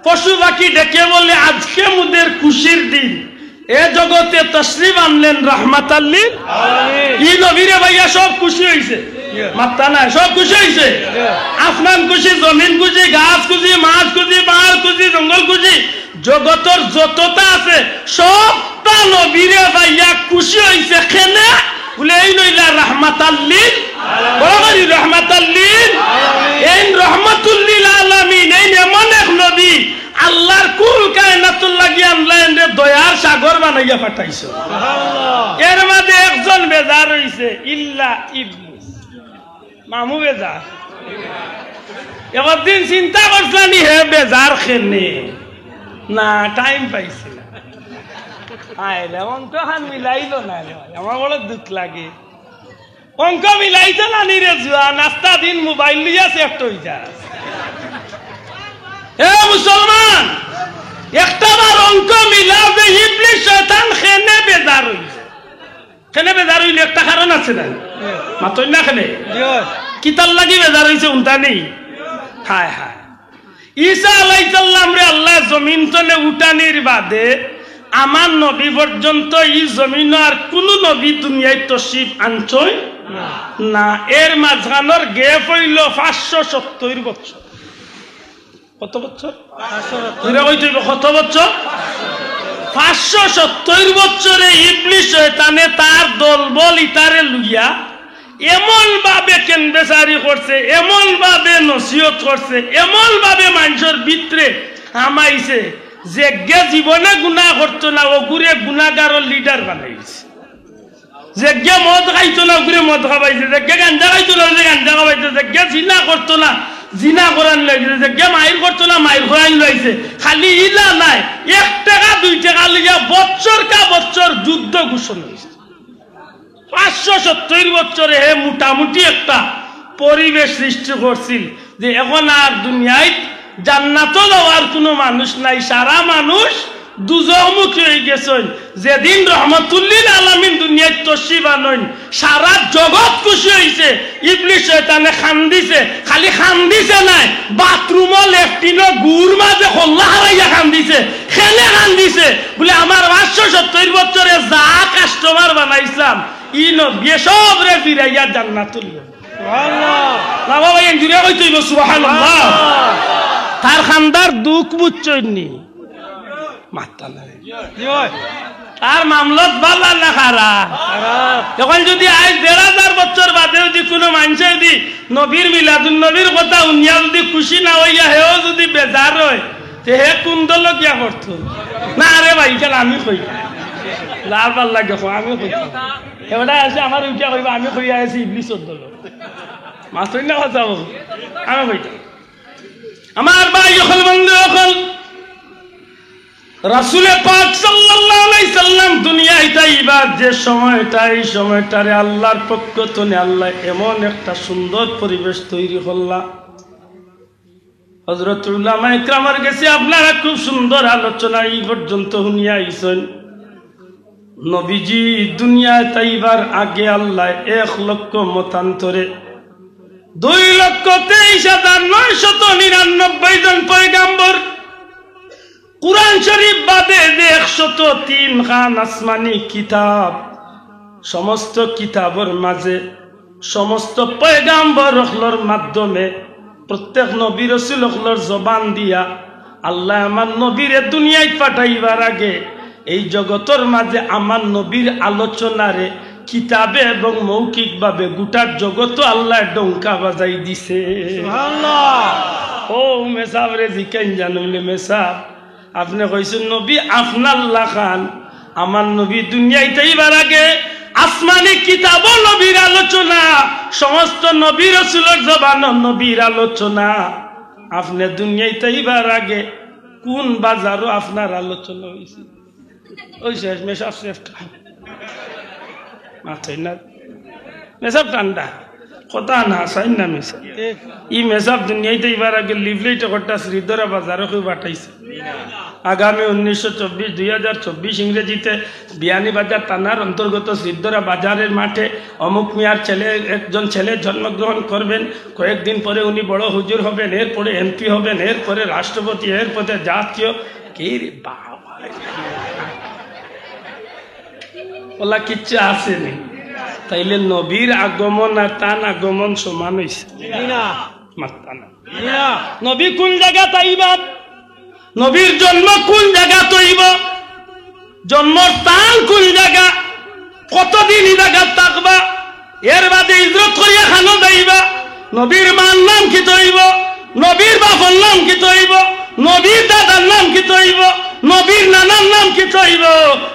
পশু পাখি ডেকে বলে, "আজকে মোদের খুশির দিন, এ জগতে তশরিফ আনলেন রহমাতাল্লিল।" ই নবীরে পাইয়া সব খুশি অইছে। মাত্তা নাই, সব খুশি অইছে। আসমান খুশি, জমিন খুশি, গাছ খুশি, মাছ খুশি, পাহাড় খুশি, জঙ্গল খুশি, জগতর যততা আছে সবতা নবীরে পাইয়া খুশি অইছে। কেনে? বলে, "এইন অইলা রহমাতাল্লিল।" বড় করি, "রহমাতাল্লিল।" এইন রহমাতুল্লিল আলামিন, এইন এমন এক নবী, আল্লাহর কুল কায়নাতুর লাগি আনলা, এনরে দয়ার সাগর বানাইয়া পাঠাইছো। এর মাঝে একজন বেজার অইছে, ইল্লা ইবলিস। মামু বেজার। একদিন চিন্তা করছলানি হে বেজার কেনে? না, টাইম পাইছি না। আইলে অঙ্ক খান মিলাইল না রে ভাই, আমার বড় দুঃখ লাগে। অঙ্ক মিলাইতে না নি রে জুয়া, নাস্তা দিন মোবাইল লইয়া সেট অই যাস। এ মুসলমান, একটা বার অঙ্ক মিলাও যে ইবলিস শয়তান কেনে বেজার অইছে। কেনে বেজার অইলে একটা কারণ আছে না? মাতইন না কেনে? কিতার লাগি বেজার অইছে হুনতা নি? হায় হায়। ঈসা আলাইহিস সালামরে আল্লায় জমিন তনে উঠানির বাদে আমার নবী পর্যন্ত ই জমিনো আর কুনু নবী দুনিয়াত তশরিফ আনছইন না। এর মাঝখানোর গ্যাপ অইলো পাঁচশো সত্তইর বছর। কত বছর? জুরে কইতে অইবো, কত বছর? পাঁচশো সত্তইর বছরে ইবলিস শয়তানে তার দলবল ইতারে লইয়া এমন ভাবে কেনবেচারি করছে, এমন ভাবে নসিহত করছে, এমন ভাবে মানষর ভিতরে হামাইছে, যেগিয়ে জীবনে গুনা করতো না, অগুরে গুনাগারর লিডার বানাইছে। যেগিয়ে মদ খাইতো না, অগুরে মদ খাবাইছে, যেগিয়ে গাঞ্জা খাইতো না, অগুরে গাঞ্জা খাবাইছে, যেগিয়ে জিনা করতো না, জিনা করান লাগাইছে, যেগিয়ে মাইর করতো না, মাইর করান লাগাইছে। খালি ইলা নায়, এক টেকা দুই টেকা লইয়া বছর কা বছর যুদ্ধ ঘোষণা অইছে। পাঁচশো সত্তইর বছরে হে মোটামুটি একটা পরিবেশ সৃষ্টি করছিল যে এখন আর দুনিয়াত জান্নাতো যাওয়ার কুনু মানুষ নাই, সারা মানুষ দুজখমুখী অইগেছইন। যেদিন রহমাতুল্লিল আলামিন দুনিয়াত তশরিফ আনইন, সারা জগত খুশি অইছে। ইবলিস শয়তানে কান্দিছে, খালি কান্দিছে নায়, বাথরুমো লেট্রিনো গুর মাঝে কল্লা হারাইয়া কান্দিছে। কেনে কান্দিছে? বলে, "আমার পাঁচশো সত্তইর বছরে যা কাস্টমার বানাইছলাম, ই নবিয়ে সবরে ফিরাইয়া জান্নাতুল।" না বাবা, এন জুরে কইতে অইবো, সুবহানাল্লাহ। তার কান্দার দুঃখ বুঝছইন নি? মাত্তা নাই। তার মামলত বালা না খারাপ? এখন যদি আইজ দেড় হাজার বছর বাদে যদি কুনু মানষে যদি নবীর মিলাদুন নবীর কথা হুনিয়া যদি খুশি না অইয়া হেও যদি বেজার অয়, তে হে কুন দলো গিয়া করতো? না রে ভাই, কেন আমি কই? লাভ আর লাগে, কও, আমি কই। এবারে আছে আমার উঠিয়া কইবা, "আমি কইয়া আছি ইবলিসর দলো।" মাতইন না কথা বল, আমি কইতাম। আমার ভাই অকল, বন্ধু অকল, রাসূলে পাক সাল্লাল্লাহু আলাইহি সাল্লাম দুনিয়াত আইবার যে সময়টা, এই সময়টারে আল্লাহর পক্ষ তনে আল্লায় এমন একটা সুন্দর পরিবেশ তৈরি করলা। হযরত উলামা ইকরামর গেছে আপনারা খুব সুন্দর আলোচনা এই পর্যন্ত হুনিয়া আইছইন। নবীজি দুনিয়াত আইবার আগে আল্লায় এক লক্ষ মতান্তরে দুই লক্ষ তেইশ হাজার নয়শত নিরানব্বই জন পয়গাম্বর, কুরআন শরীফ বাদে যে একশত তিন খান আসমানি কিতাব, সমস্ত কিতাবর মাঝে সমস্ত পয়গাম্বর অকলর মাধ্যমে প্রত্যেক নবী রসুল অকলর জবান দিয়া আল্লায় আমার নবীরে দুনিয়াত পাঠাইবার আগে এই জগতর মাঝে আমার নবীর আলোচনারে কিতাবে এবং মৌখিকভাবে গোটা জগতো আল্লায় ডঙ্কা বাজাই দিছে। সুবহানাল্লাহ। ও মেসাবরে জিকাইন জানইলে, "মেসাব, আপনে কইছইন নবী আপনার লাখান, আমার নবী দুনিয়াত আইবার আগে আসমানি কিতাবো নবীর আলোচনা, সমস্ত নবী রসুলর জবানো নবীর আলোচনা। আপনে দুনিয়াত আইবার আগে কুন বাজারো আপনার আলোচনা অইছে?" ওই শেষ, মেসাব শেষ। মাতইন না। মেসাব ঠান্ডা। কথা না, চাই না মিছা। ই মেসাব দুনিয়াইতে ইবার আগে লিফলেট একটা শ্রীধরা বাজারো কেউ পাঠাইছে। আগামী উনিশশো চব্বিশ, দুই হাজার চব্বিশ ইংরেজিতে বিয়ানীবাজার থানার অন্তর্গত শ্রীধরা বাজারের মাঠে অমুক মিয়ার ছেলে, একজন ছেলে জন্মগ্রহণ করবেন। কয়েকদিন পরে উনি বড় হুজুর হবেন, এরপরে এমপি হবেন, এরপরে রাষ্ট্রপতি, এরপরে জাতীয়। কি রে বাবা, ওলা কিচ্ছু আছেনি। তাইলে নবীর আগমন আর তান আগমন সমান হইছে? জি না। মাত্তা না। জি না। নবী কোন জাগাত আইবা? নবীর জন্ম কোন জাগাত হইব? জন্মর স্থান কোন জাগা? কতদিন ই জাগাত থাকবা? এর বাদে হিজরত করিয়া খানো যাইবা? নবীর মার নাম কিতা অইব? নবীর বাপর নাম কিতা অইব? নবীর দাদার নাম কিতা অইব? নবীর নানার নাম কিতা অইব?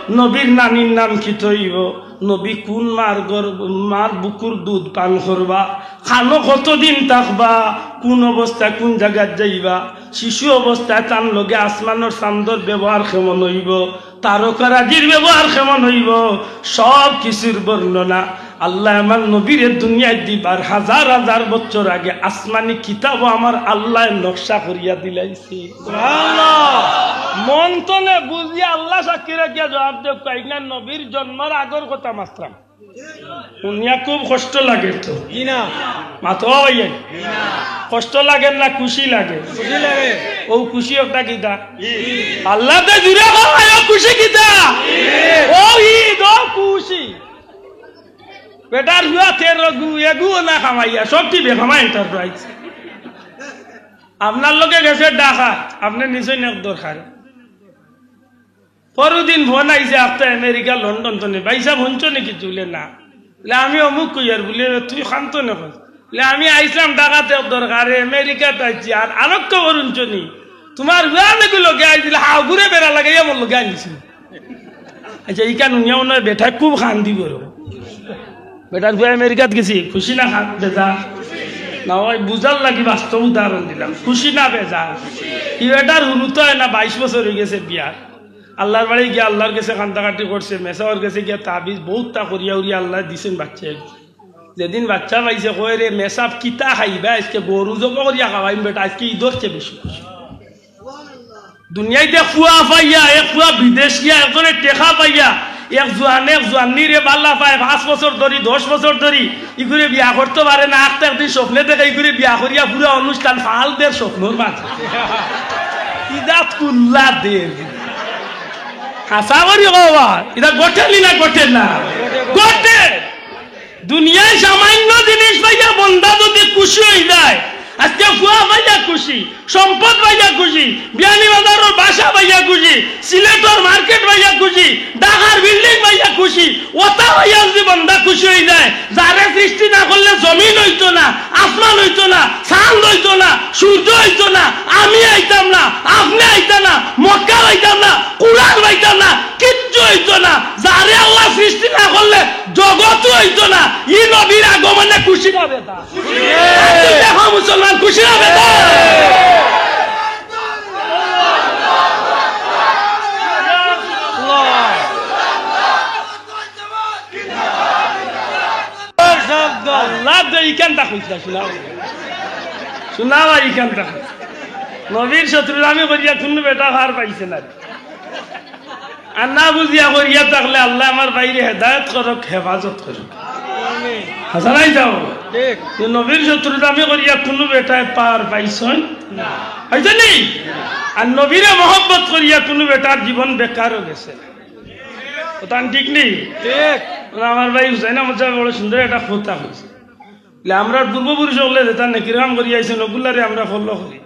নবীর নানির নাম কিতা অইব? নবী কোন মার গর্ভ, মার বুকুর দুধ পান করবা? খানো কতদিন থাকবা? কোন অবস্থায় কোন জাগাত যাইবা? শিশু অবস্থায় তান লগে আসমানর চান্দর ব্যবহার কেমন অইব? তারকারাজির ব্যবহার কেমন অইব? সব কিছুর বর্ণনা। আল্লায় আমার নবীরে দুনিয়াত দিবার হাজার হাজার বছর আগে আসমানি কিতাবো আমার আল্লায় নকশা করিয়া দিলাইছে। সুবহানাল্লাহ। মন তনে বুঝিয়া আল্লাহ সাক্ষী রাখিয়া জবাব দেউক্কা, ইগু না নবীর জন্মর আগর কথা মাতরাম। হুনিয়া খুব কষ্ট লাগে তো। জি না। মাতো ভাইয়া। জি না। কষ্ট লাগে না, খুশি লাগে? খুশি লাগে। ও খুশি ওটা কিতা? জি। আল্লাহ তো জুড়ে কও, ও খুশি কিতা? জি। ও ঈদ, ও খুশি। বেটার হুয়া তেরো গু, এগু না খামাইয়া, সব টিপে খামাই এন্টারপ্রাইজ। আপনার লগে গেছে ঢাকা, আপনে নিশ্চয় নেক দরকার। পরদিন ফোন আইছে, "আপনি আমেরিকা, লন্ডন তো নেই, ভাই সাহেব, হুনছো নাকি?" তুলে না। বলে, "আমি অমুক কইয়ার।" বলে, "তুই খান্ত নে কই?" বলে, "আমি আইছলাম ঢাকাত এক দরকারে, আমেরিকাত আইছি, আর আরক খবর হুনছো নি? তোমার হুয়া নাকি লগে আইছিল, হাগুরে বেড়া লাগাইয়া মোর লগে আনিছিল।" আচ্ছা, ইখান হুনিয়া মনে হয় বেটায় খুব খান দিব রে। বেটার হুয়া আমেরিকাত গেছে, খুশি না খান, বেজার? না, ওই বুঝার লাগি বাস্তব উদাহরণ দিলাম, খুশি না বেজার? ই বেটার হুরু তো হয় না, বাইশ বছর হয়ে গেছে বিয়ার। আল্লাহর বাড়ি গিয়া আল্লাহর গেছে কান্দাকাটি করছে, মেসাবর গেছে গিয়া তাবিজ বউততা করিয়া উরিয়া আল্লায় দিছেন বাচ্চা। যেদিন বাচ্চা পাইছে, কয়, "রে মেসাব, কিতা খাইবা আইজকে? গরু জবো করিয়া খাওয়াইম বেটা, আইজকে ঈদ অইছে বেশি খুশি।" দুনিয়াইতে ফুয়া পাইয়া, এক ফুয়া বিদেশ গিয়া, একজনে টেকা পাইয়া, এক জোয়ানে এক জোয়ান্নিরে বালা পায়, পাঁচ বছর ধরি, দশ বছর ধরি, ইগুরে বিয়া করতো পারে না, আখতা একদিন স্বপ্নে দেখে ইগুরে বিয়া করিয়া পুরা অনুষ্ঠান ফাল দের স্বপ্নর মাঝে। ইজাত কুল্লা দের। হাছা করি কওবা, ইটা ঘটে নি না ঘটে না? ঘটে। দুনিয়ায় সামান্য জিনিস পাইয়া বন্দা যদি খুশি হয়ে যায়, আইজকে ফুয়া পাইয়া খুশি, সম্পদ পাইয়া খুশি, বিয়ানীবাজারর বাসা পাইয়া খুশি, সিলেটর মার্কেট পাইয়া খুশি, ঢাকার বিল্ডিং পাইয়া খুশি, ওতা পাইয়া যদি বন্দা খুশি হয়ে যায়, যারে সৃষ্টি না করলে জমিন হইতো না, আসমান হইতো না, চান্দ হইতো না, সূর্য হইতো না, আমি আইতাম না, আপনে আইতা না, মক্কা পাইতাম না, কুরআন পাইতাম না, কিচ্ছু হইতো না। যারে আল্লায় সৃষ্টি না করলে জগতও হইতো না। ই নবীর আগমনে খুশি না বেজার? আর তুই দেখো মুসলমান, খুশি না বেজার? আল্লাহ দে ইখানটা কইছিলা, শোনা। শোনা ভাই, ইখানটা। নবীর শত্রুতামি করিয়া কুনু বেটা পার পাইছে না। আর না বুঝিয়া করিয়া থাকলে আল্লায় আমার ভাইরে হেদায়েত করউক, হেফাজত করউক। হাছা নায় যাও। ঠিক। তো নবীর শত্রুতামি করিয়া কুনু বেটায় পার পাইছইন না। পাইছইন নি? আর নবীরে মহব্বত করিয়া কুনু বেটার জীবন বেকার অই গেছে না। কথা ঠিক নি? ঠিক। মানে আমার ভাই হুসাইন আহমদ সাহেব বড় সুন্দর একটা কথা কইছে। বলে, আমরার পূর্বপুরুষ অকলে যেতা নেকির কাম করি আইছইন, অগুলারে আমরা follow করি।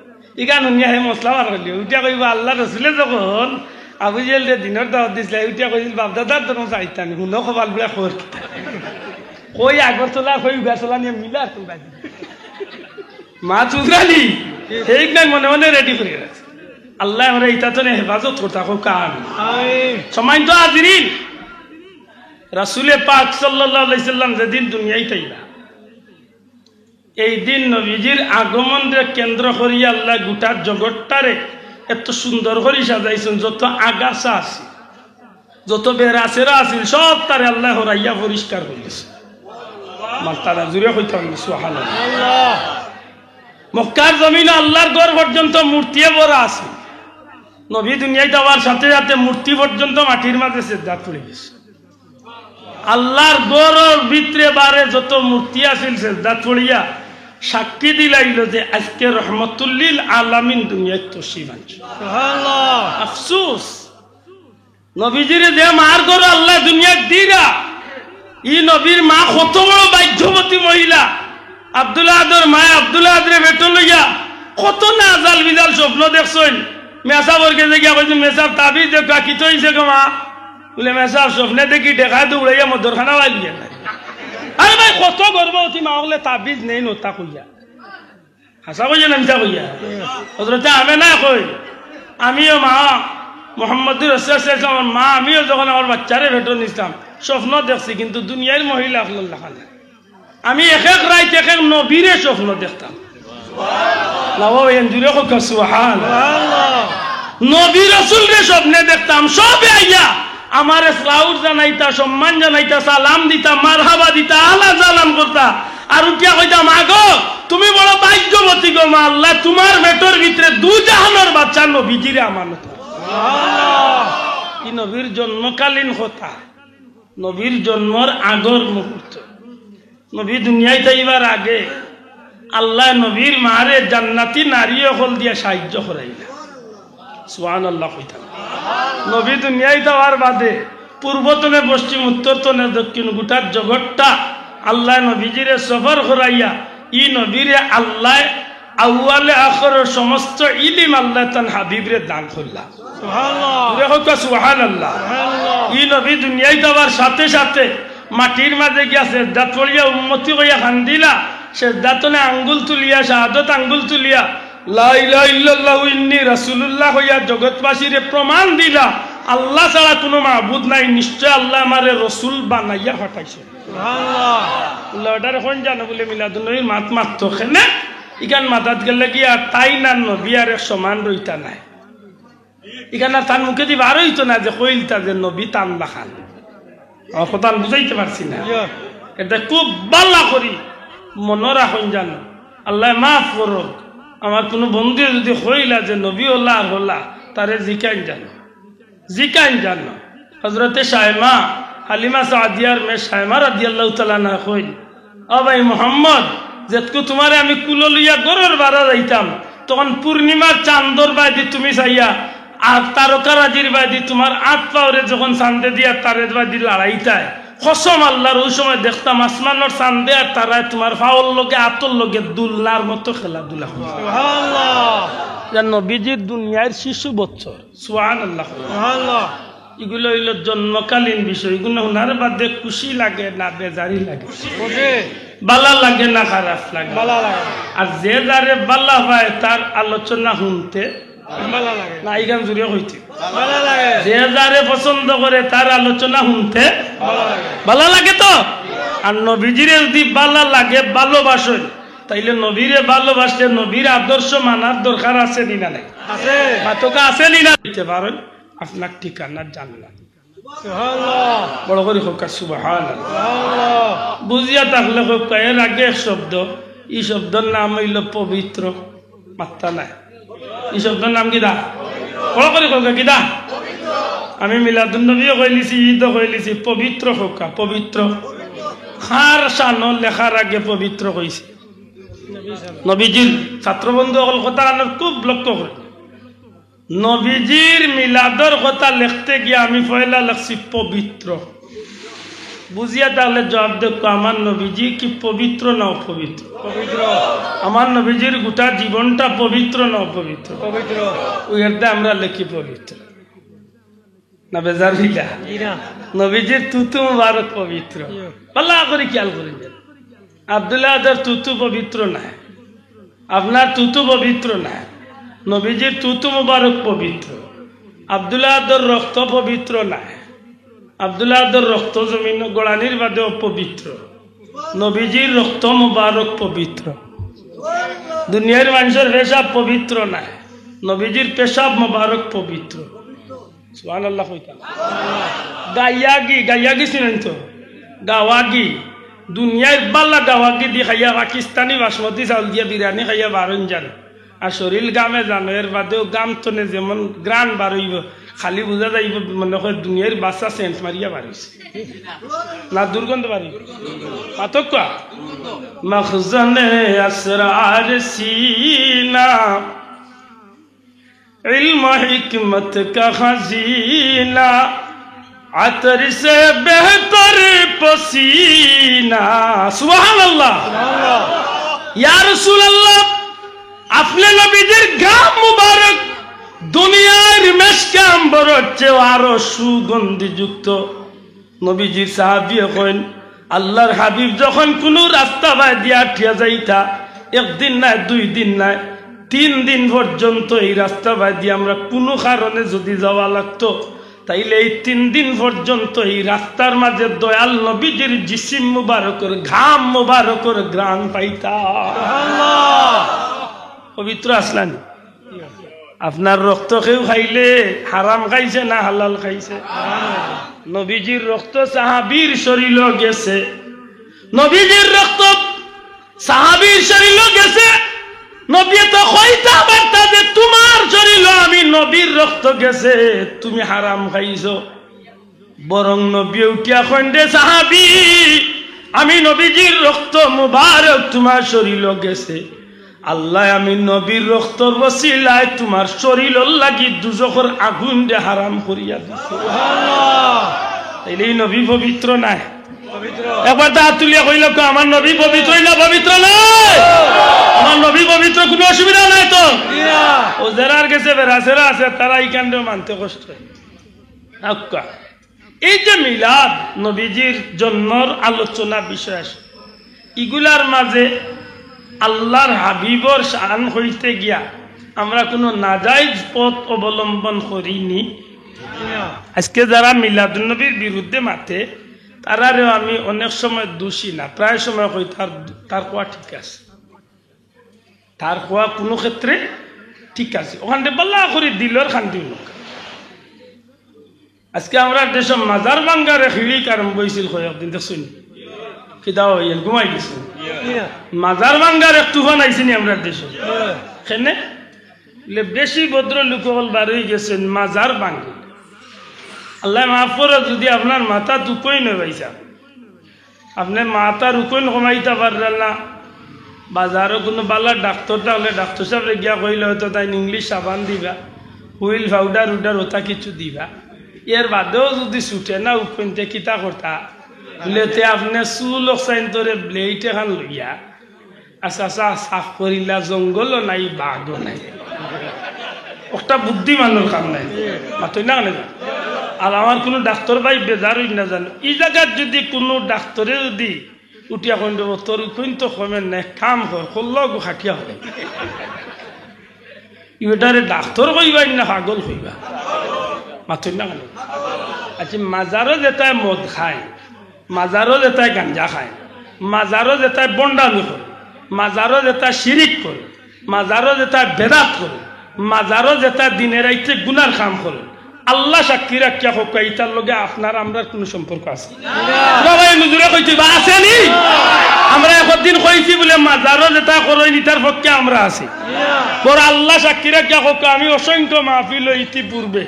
ইখান হুনিয়া হে মসলা বার করলি, উঠিয়া কইবা, "আল্লার রসুলে যখন আবু জেহেলরে দিনর দাওয়াত দিছলা, উঠিয়া কইছিল, 'বাপ-দাদার ধর্ম ছাড়তাম নি, হুনো কপাল পুড়া খবর কিতা?'" কই আগর চলা, কই উগার চলা নিয়া মিলার তুই বাজি। মা চুদরালি, ঠিক নাই, মনে মনে ready করি রাখছে। আল্লায় আমরারে ইতা থনে হেফাজত করতা, কউক্কা আমিন। আমিন। সম্মানিত হাজিরিন, রাসুলে পাক সাল্লাল্লাহু আলাইহি সাল্লাম যেদিন দুনিয়াইত আইবা, এই দিন নবীজির আগমনরে কেন্দ্র করিয়া আল্লায় গোটা জগতটারে এত সুন্দর করি সাজাইছইন, যত আগাছা আছিল, যত বেড়াছেড়া আছিল, সবতারে আল্লায় হরাইয়া পরিষ্কার করি দিছইন। মারতা না, জুরে কইতা না, সুবহানাল্লাহ। মক্কার জমিনো আল্লার ঘর পর্যন্ত মূর্তিয়ে ভরা আছিল। নবী দুনিয়াইত আওয়ার সাথে সাথে মূর্তি পর্যন্ত মাটির মাঝে সেজদাত পড়ি গেছে। আল্লার ঘরর ভিতরে বারে যত মূর্তি আছিল সেজদাত পড়িয়া সাক্ষী দিলাইল যে আজকে রহমতুল্লিল আলামিন দুনিয়াত তশরিফ আনছইন। সুবহানাল্লাহ। আফসোস, নবীজিরে যে মার ঘরো আল্লায় দুনিয়াত দিরা, ই নবীর মা কত বড় ভাগ্যবতী মহিলা। আব্দুল আহাদর মায় আব্দুল আহাদরে পেটো লইয়া কত না আজাল বিজাল স্বপ্ন দেখছইন। মেসাবর গেছে গিয়া কইছইন, "মেসাব, তাবিজ দেউক্কা, কিতা অইছে গো মা?" বুলে, "মেসাব, স্বপ্নে দেখি ডেকায় দৌড়াইয়া মদর খানা লাইলিয়া নাই।" আরে ভাই, কত গর্ভবতী মা অকলে তাবিজ নেইন অতা কইয়া। হাছা কইয়া না মিছা কইয়া? হজরতে আমেনায় কইন, "আমিও মা, মোহাম্মদুর রাসূলুল্লাহ সাল্লাল্লাহু আলাইহি ওয়াসাল্লামর মা, আমিও যখন আমার বাচ্চারে পেটো নিছলাম, স্বপ্ন দেখছি, কিন্তু দুনিয়ার মহিলা অকলর লাখান নায়। আমি এক এক রাইত এক এক নবীরে স্বপ্ন দেখতাম।" না বাবা, এন জুরে কউক্কা সুবহান। নবী রসুলরে স্বপ্নে দেখতাম, সবে আইয়া আমারে সালাউত জানাইতা, সম্মান জানাইতা, সালাম দিতা, মারহাবা দিতা, আহলান সালাম করতা। আর উঠিয়া কইতাম, "আগো, তুমি বড় ভাগ্যবতী গো মা, আল্লায় তুমার পেটর ভিতরে দুজাহানর বাদশা নবীজিরে আমানত।" ই নবীর জন্মকালীন কথা, নবীর জন্মর আগর মুহূর্ত। নবী দুনিয়াইত আইবার আগে আল্লায় নবীর মারে জান্নাতি নারী অকল দিয়া সাহায্য করাইলা। সুবহানাল্লাহ কইতাম। নবী দুনিয়াইত আওয়ার বাদে পূর্ব তনে পশ্চিম, উত্তর তনে দক্ষিণ, গোটা জগৎটা আল্লায় নবীজিরে সফর করাইয়া ই নবীরে আল্লায় আউয়ালে আখরর সমস্ত ইলিম আল্লায় তান হাবিবরে দান করলা। সুবহানাল্লাহ। জুরে কউক্কা সুবহানাল্লাহ। সুবহানাল্লাহ। ই নবী দুনিয়াইত আওয়ার সাথে সাথে মাটির মাঝে গিয়া সেজদাত পড়িয়া উম্মতি কইয়া কান্দিলা, সেজদা তনে আঙ্গুল তুলিয়া, শাহাদত আঙ্গুল তুলিয়া, "লা ইলাহা ইল্লাল্লাহু ইন্নী রাসূলুল্লাহ" কইয়া জগৎবাসীরে প্রমাণ দিলা, "আল্লাহ ছাড়া কুনু মাবুদ নাই, নিশ্চয় আল্লায় আমারে রসুল বানাইয়া পাঠাইছইন।" সুবহানাল্লাহ। বুলে, "অটারে কইন জানো?" বুলে, "মিলাদুন নবীর মাত মাততো কেনে, ইখান মাতাত গেলে গিয়া তাইন আর নবী আর এক সমান রইতা নায়।" ইখান আর তান মুখেদি বার অইতো না যে কইলতা যে নবী তান লাখান। আমার কথা আমি বুঝাইতে পারছি না। ইয়া। এটা খুব বালা করি মনো রাখইন জানো। আল্লায় মাফ করউক। আমার কুনু বন্ধুয়ে যুদি কইলা যে নবী অলা আর হলা, তারে জিকাইন জানো। জিকাইন জানো। হজরতে সায়মা, হালিমা সাদিয়ার মেয়ে সায়মা রাদিয়াল্লাহু তাআলা আনহা কইন, "ও ভাই মোহাম্মদ, যেতকু তুমারে আমি কুলো লইয়া ঘরর বারা যাইতাম, তখন পূর্ণিমার চান্দর বায়দি তুমি চাইয়া, আর তারকারাজির বায়দি তুমার আত পাওরে যখন চান্দে দিয়া তারের বায়দি লড়াইতায়, কসম আল্লাহর, অউ সময় দেখতাম আসমানর চান্দে আর তারায় তুমার পাওর লগে আতর লগে দুলনার মতো খেলাধুলা করে।" সুবহানাল্লাহ। ইটা নবীজির দুনিয়ার শিশু বৎসর। সুবহানাল্লাহ। সুবহানাল্লাহ। ইগুলা অইলো জন্মকালীন বিষয়, ইগুলা হুনার বাদে খুশি লাগে না বেজারি লাগে? খুশি। বালা লাগে না খারাপ লাগে? বালা লাগে। আর যে যারে বালা পায় তার আলোচনা হুনতে বালা লাগে। না, ইখান জুরে কইতে। বালা লাগে। যে যারে পছন্দ করে তার আলোচনা হুনতে বালা লাগে। বালা লাগে তো? আর নবীজিরে যুদি বালা লাগে, ভালোবাসইন, তাইলে নবীরে ভালোবাসলে নবীর আদর্শ মানার দরকার আছে নি না নাই? আছে। মাতউক্কা আছে নি না? দিতে পারেন। আপনার ঠিকানা জান্নাত। সুবহানাল্লাহ। বড় করি কউক্কা সুবহানাল্লাহ। সুবহানাল্লাহ। বুঝিয়া থাকলে কউক্কা, এর আগে এক শব্দ, ই শব্দর নাম অইলো পবিত্র। মাতরা নায়। ই শব্দর নাম কিতা? বড় করি কউক্কা কিতা? আমি মিলাদুন নবীও কইলিছি, ঈদও কইলিছি, পবিত্র কউক্কা, পবিত্র। কার শানো লেখার আগে পবিত্র কইছে? নবীজির। ছাত্রবন্ধু অকল কথা আনার খুব লক্ষ্য করে। নবীজির মিলাদর কথা লেখতে গিয়া আমি পয়লা লেখছি পবিত্র। বুঝিয়া থাকলে জবাব দেউক্কা, আমার নবীজি কি পবিত্র না অপবিত্র? পবিত্র। আমার নবীজির গোটা জীবনটা পবিত্র না অপবিত্র? পবিত্র। অউ এরদায় আমরা লেখি পবিত্র। না বেজার অইলা? জি না। নবীজির থুথু মুবারক পবিত্র। জি। বালা করি খেয়াল করি দেন। আব্দুল আহাদর থুথু পবিত্র নায়, আপনার থুথু পবিত্র নায়, নবীজির থুথু মুবারক পবিত্র। আব্দুল আহাদর রক্ত পবিত্র নায়, আব্দুল আহাদর রক্ত জমিনো গড়ানির বাদেও পবিত্র। নবীজির রক্ত মুবারক পবিত্র। দুনিয়ার মানষর পেশাব পবিত্র নায়, নবীজির পেশাব মুবারক পবিত্র। সুবহানাল্লাহ কইতাম। গাইয়াগি, গাইয়াগি চিনইন তো? গাওয়াগি। দুনিয়ার বালা গাওয়াগি দি খাইয়া, পাকিস্তানি বাসমতি চাউল দিয়া বিরিয়ানি খাইয়া বারইন যান, আর শরীর গামে যান, এর বাদেও গাম তনে যেমন ঘ্রাণ বারইবো, খালি বুঝা যাইবো মনে হয় দুনিয়ার বাচ্চা সেন্ট মারিয়া বারইছে। না, দুর্গন্ধ বারইবো। পার্থক্য? মখজনে আসরার সিনা, ইলম হিকমত কা খাজিনা, আতর সে বেহতর পসিনা। সুবহানাল্লাহ। ইয়া রাসূলুল্লাহ, আপনে নবীজির গাম মুবারক দুনিয়ার মেশকে আম্বরর চেয়ে আরো সুগন্ধিযুক্ত। নবীজির সাহাবীয়ে কইন, আল্লাহর হাবিব যখন কুনু রাস্তা বায় দিয়া আটিয়া যাইতা, একদিন নায়, দুই দিন নায়, তিন দিন পর্যন্ত এই রাস্তা বায় দিয়া আমরা কুনু কারণে যুদি যাওয়া লাগতো, তাইলে এই তিন দিন পর্যন্ত এই রাস্তার মাঝে দয়াল নবীজির জিসিম মুবারকর, ঘাম মুবারকর ঘ্রাণ পাইতা। পবিত্র আছলা নি? আপনার রক্ত কেউ খাইলে হারাম খাইছে না হালাল খাইছে? নবীজির রক্ত সাহাবীর শরীলো গেছে, নবীজির রক্ত সাহাবীর শরীলো গেছে। নবীয়ে তো কইতা পারতা যে, "তুমার শরীলো আমি নবীর রক্ত গেছে, তুমি হারাম খাইছো।" বরং নবীয়ে উঠিয়া কইন, "রে সাহাবী, আমি নবীজির রক্ত মুবারক তুমার শরীলো গেছে। আল্লায় আমি নবীর রক্তর ওসিলায় তুমার শরীলর লাগি দুজখর আগুনরে হারাম করিয়া দিছে।" তাইলে এই নবী পবিত্র নায়? একবার তো আত তুলিয়া কইলাউক্কা, "আমার নবী পবিত্র না পবিত্র নায়?" আমার নবী পবিত্র, কুনু অসুবিধা নাই তো? ও যেরার গেছে বেড়া ছেড়া আছে, তারা ইখানরেও মানতে কষ্ট অয়। আউক্কা। এই যে মিলাদ, নবীজির জন্মর আলোচনা বিষয় আছে, ইগুলার মাঝে আল্লাহর হাবিবর শান কইতে গিয়া আমরা কুনু নাজাইজ পথ অবলম্বন করিনি। আজকে যারা মিলাদুন্নবীর বিরুদ্ধে মাতে, তারারেও আমি অনেক সময় দোষী না, প্রায় সময় কই, "তার, তার কওয়া ঠিক আছে।" তার কওয়া কুনু ক্ষেত্রে ঠিক আছে, অখানরে বালা করি দিলর খান্দি অইলো। আজকে আমরার দেশো মাজার ভাঙ্গার এক হিড়িক আরম্ভ অইছিল কয়েকদিন, দেখছইন নি? কিতা অইছে, ঘুমাই গেছে। মাজার ভাঙ্গার এক তুফান আইছে নি আমরার দেশো? কেনে? বলে বেশি ভদ্র লোক অকল বার অই গেছইন মাজার ভাঙ্গি। আল্লায় মাফ করো যুদি আপনার মাথাত উকইন অয় ভাইসাব। আপনে মাথার উকইন কমাইতা পাররা না, বাজারো কুনু বালা ডাক্তর থাকলে ডাক্তর সাবরে গিয়া কইলে অয়তো তাইন English সাবান দিবা, হুইল পাউডার উডার অতা কিছু দিবা। এর বাদেও যুদি ছুটে না উকইন, তে কিতা করতা? বলে, "তে আপনে চুল অকসাইন ধরে ব্লেড এখান লইয়া, আচ্ছা, আচ্ছা, সাফ করিলা, জঙ্গলও নাই, বাঘও নাই।" একটা বুদ্ধিমানর কাম নায়, মাতইন না কেনে? আর আমার কুনু ডাক্তর ভাই বেজার অইন না জানো, ই জাগাত যুদি কুনু ডাক্তরে যুদি উঠিয়া কইন, "রে, তোর উকইন তো কমের না, এক কাম কর, কল্লা গু খাটিয়া কর।" ই বেটারে ডাক্তর কইবা না পাগল কইবা? মাতইন না কেনে? আচ্ছা, মাজারো যেতায় মদ খায়, মাজারো যেতায় গাঞ্জা খায়, মাজারো যেতায় ভন্ডামি করে, মাজারো যেতায় শিরিক করে, মাজারো যেতায় বেদাত করে, মাজারো যেতায় দিনে রাইতে গুনার কাম করে, আল্লাহ সাক্ষী রাখিয়া কউক্কা, ইতার লগে আপনার আমরার কুনু সম্পর্ক আছে? বাবা, এই হুজুরে কইতে অইবো, আছে নি? আমরা একদিন কইছি বলে, মাজারো যেতা করইন, ইতার পক্ষে আমরা আছি। বড় আল্লাহ সাক্ষী রাখিয়া কউক্কা, আমি অসংখ্য মাহফিলো ইতিপূর্বে,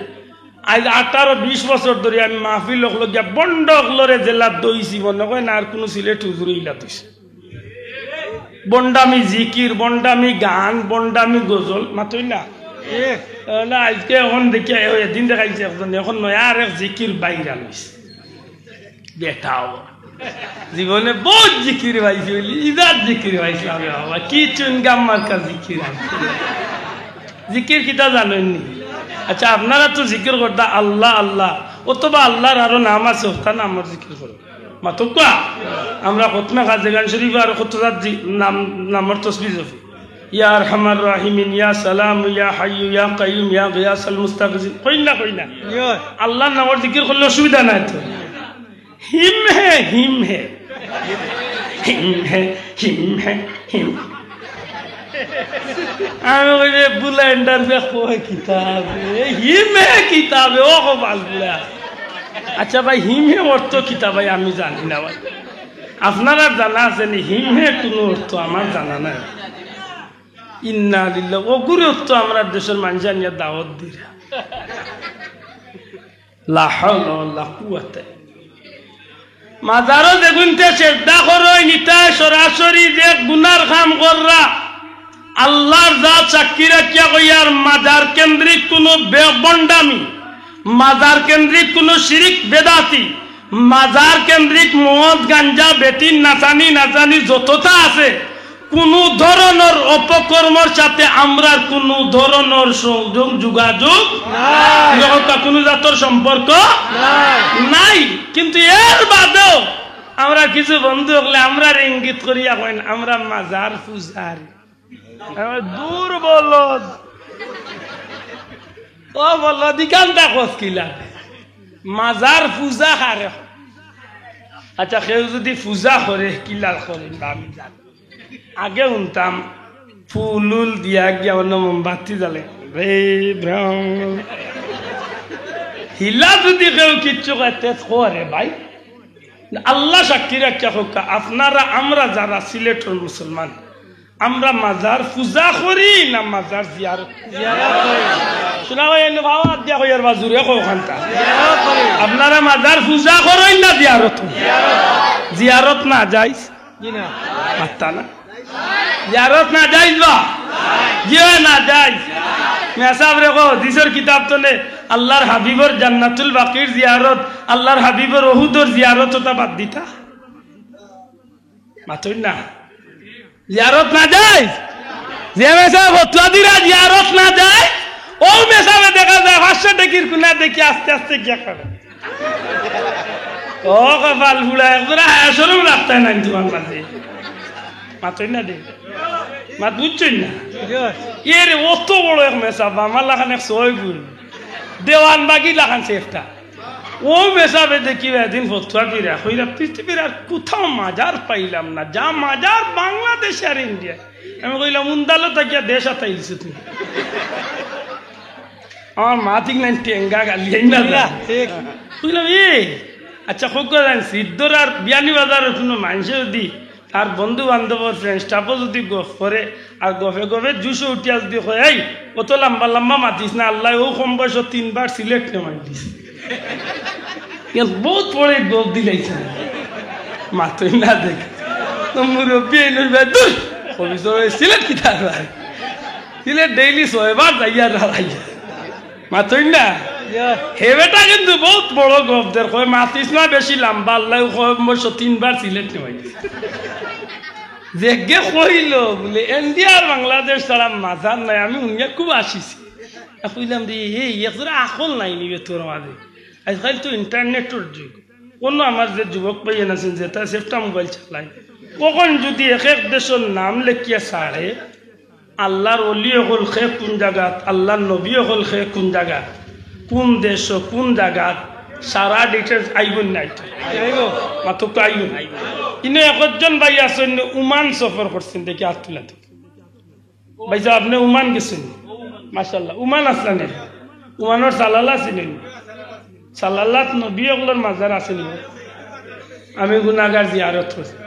আইজ আঠারো বিশ বছর ধরি আমি মাহফিল অকলো গিয়া ভন্ড অকলরে জেলাত দইছি, মনে কয় না আর কুনু সিলেট হুজুরে ইলা দইছে। ভন্ডামি জিকির, ভন্ডামি গান, ভন্ডামি গজল, মাতইন না? এ। না, আইজকে অখন দেখিয়া, এ, এদিন দেখাইছে একজনে, অখন নয়া আরেক জিকির বাইরাল অইছে। বেটাও। জীবনে বউত জিকির পাইছি, অইলে ইজাত জিকির পাইছিলাম রে বাবা। কি চুইংগাম মার্কা জিকির আছে। জিকির কিতা জানইন নি? আচ্ছা, আপনারা তো জিকির করতা আল্লাহ, আল্লাহ। অথবা আল্লাহর আরো নাম আছে, অতা নামর জিকির করো। মাতউক্কা, আমরা খতমে খাজেগান শরীফ আর কত জাত জি-, নাম, নামর তসবিহ জপি। ইয়া আরহামার রাহিমিন, ইয়া সালাম, ইয়া হাইয়ু, ইয়া কাইয়ুম, ইয়া গিয়াসাল মুস্তাগিসিন। কইন না, কইন না? ইয়া। আল্লাহর নামর জিকির করলে অসুবিধা নাই তো। হিম হে, হিম হে। হিম হে, হিম হে, হিম। আমি কই, "রে, বুলেন্ডার বে কয় কিতা বে? হিম হে কিতা বে? ও কপাল বুলা।" আচ্ছা ভাই, হিম হে অর্থ কিতা ভাই? আমি জানি না ভাই। আপনারার জানা আছে নি? হিমহে কুনু অর্থ, আমার জানা নাই। ইন্না লিল্লাহ, অগুরে অর্থ আমরার দেশর মানষে আনিয়া দাওয়াত দিরা। লা হাওলা ওয়ালা কুওয়াতা। মাজারো যেগুইন্তে সেজদা করইন, ইতায় সরাসরি যে গুনার কাম কররা, আল্লার জাত সাক্ষী রাখিয়া কইয়ার, মাজার কেন্দ্রিক কুনু বে-, ভন্ডামি, মাজার কেন্দ্রিক কুনু শিরিক বেদাতি, মাজার কেন্দ্রিক মদ, গাঞ্জা, বেটিন, নাচানি, নাচানি যততা আছে, কুনু ধরনর অপকর্মর সাথে আমরার কুনু ধরনর সংযোগ, যোগাযোগ নাই। কুনু জাতর সম্পর্ক নাই। নাই। কিন্তু এর বাদেও আমরা কিছু বন্ধু অকলে আমরারে ইঙ্গিত করিয়া কইন, "আমরা মাজার পূজারি।" আমি, "দূর বলদ, ও বলদ, ইখানটা কস কিলা? মাজার পূজা কারে?" আচ্ছা, কেউ যুদি পূজা করে, কিলা করে বা আমি জানি। আগে হুনতাম, ফুল উল দিয়া গিয়া অন্য মোমবাতি জ্বালে। রে ব্রাহ্মণ। হিলা যুদি কেউ কিচ্ছু কয়, তে কয় রে ভাই। আল্লা সাক্ষী রাখিয়া কউক্কা, আপনারা, আমরা যারা সিলেটর মুসলমান, আমরা মাজার পূজা করি না মাজার জিয়ারত? জিয়ারত করি। শোনা ভাই, এনে বাবা দিয়া কইয়ার বা জুরে কও খানতা। জিয়ারত করি। আপনারা মাজার পূজা করইন না জিয়ারত? জিয়ারত। জিয়ারত না যাইজ? জি না। মাত্তা না। জিয়ারত না যাইজ বা? জি অয় না যাইজ। মেসাব রে কও, দিসর কিতাব তনে আল্লার হাবিবর জান্নাতুল বাকির জিয়ারত, আল্লার হাবিবর উহুদর জিয়ারত ওটা বাদ দিতা? মাতইন না। জিয়ারত না যাইজ? যে মেসাব ফতুয়া দিরা জিয়ারত না যাইজ, ও মেসাবে দেখা যায় পাঁচশো টেকির কুনা দেখি আস্তে আস্তে গিয়া করে। ও কপাল ফুড়া, একজোড়া হায়া শরম রাখতায় নাই তোমার মাঝে। মাতইন না দে। মাত বুঝছইন না? এরে অত বড় এক মেসাব, আমার লাখান এক ছয় গুণ। দেওয়ানবাগি লাখান সেফটা। ও মেসাবে দেখি এদিন ফতুয়া দিরা, কইরা, "পৃথিবীর আর কোথাও মাজার পাইলাম না, যা মাজার বাংলাদেশ আর ইন্ডিয়া।" আমি কইলাম, "উন্দালো থাকিয়া দেশ আতাইলিছো তুমি।" আমার মা ঠিক নাই, টেঙ্গা গালি, এই না যা। ঠিক। কইলাম, "এ, আচ্ছা, খুব করে জানি, সিদ্ধর আর বিয়ানীবাজারর কুনু মানষে যুদি তার বন্ধু বান্ধবর friend staff-ও যুদি গফ করে, আর গফে গফে জুশো উঠিয়া যুদি কয়, 'এই, অত লম্বা লম্বা মাতিস না, আল্লায় ও কম বয়সো তিনবার সিলেট নেওয়াই দিস।' ইয়ান বহুত বড় এক গফ দিলাইছে। মাতইন না দেখ। তো মুরব্বি এইনর ভাই, "দূর, কবি তো এই সিলেট কিতা ভাই? সিলেট daily ছয়বার যাইয়া আর আইয়া।" মাতইন না? ইয়া। হে বেটা কিন্তু বহুত বড় গফ দের, কয়, "মাতিস না বেশি লম্বা, আল্লায় কয়, বয়সো তিনবার সিলেট নেওয়াই দিস।" যেগে কইলো বুলে, "ইন্ডিয়া আর বাংলাদেশ ছাড়া মাজার নাই।" আমি হুনিয়া খুব আসিছি। আর কইলাম, "রে, এই একজোড়া আকল নাই নিবে তোর মাঝে?" আজকাল তো internet-র যুগ। অনো আমার যে যুবক ভাইয়াইন আছইন, যেতা সেফটা মোবাইল চালাইন, অখন যুদি এক এক দেশর নাম লেখিয়া ছাড়ে, আল্লার অলি অকল কে কুন জাগাত, আল্লার নবী অকল কে কুন জাগাত, কুন দেশো, কুন জাগাত, সারা details আইবো না আইতো? আইবো। মাতউক্কা আইবো না? ইনো একজন ভাই আছইন, ওমান সফর করছইন, দেখি আত তুলা দেখ। ভাইসাব, আপনে ওমান গেছইন? মাশাআল্লাহ। ওমান আছলা নি? ওমানর সালালা চিনইন? সালালাত নবী অকলর মাজার আছে নি? আমি গুনাগার জিয়ারত করছি।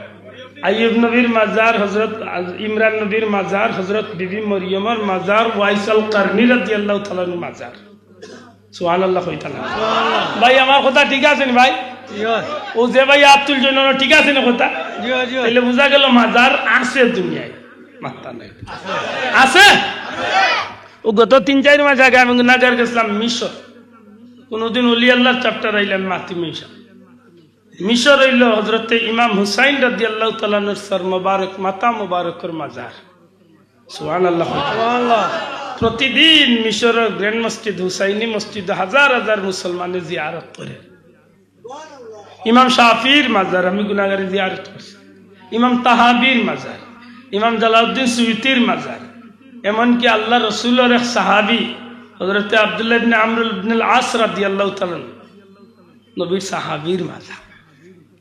আইয়ুব নবীর মাজার, হযরত ইমরান নবীর মাজার, হযরত বিবি মরিয়মর মাজার, ওয়াইস আল কারনী রাদিয়াল্লাহু তাআলা আনহুর মাজার। সুবহানাল্লাহ কইতা না? ভাই, আমার কথা ঠিক আছে নি ভাই? ও যে ভাই আত তুলছইন, ঠিক আছে নি কথা? তাইলে বুঝা গেল মাজার আছে দুনিয়াত। মাত্তা নাই। আছে? ও গত তিন চাইর মাস আগে আমি গুনাগার গেছলাম মিশর। কুনুদিন অলি আল্লার chapter আইলে আমি মাতি মিশর। মিশর অইলো হযরতে ইমাম হুসাইন রাদিয়াল্লাহু তাআলা আনহুর সর মোবারক, মাথা মোবারকর মাজার। সুবহানাল্লাহ। সুবহানাল্লাহ। প্রতিদিন মিশরর গ্র্যান্ড মসজিদ, হুসাইনি মসজিদ হাজার হাজার মুসলমানে জিয়ারত করে। ইমাম শাফির মাজার আমি গুনাগারে জিয়ারত করছি। ইমাম তাহাবির মাজার, ইমাম জালাউদ্দিন সুয়ুতির মাজার, এমনকি আল্লার রসুলর এক সাহাবী হযরতে আব্দুল্লাহ ইবনে আমর ইবনুল আস রাদিয়াল্লাহু তাআলা আনহু, নবীর সাহাবীর মাজার।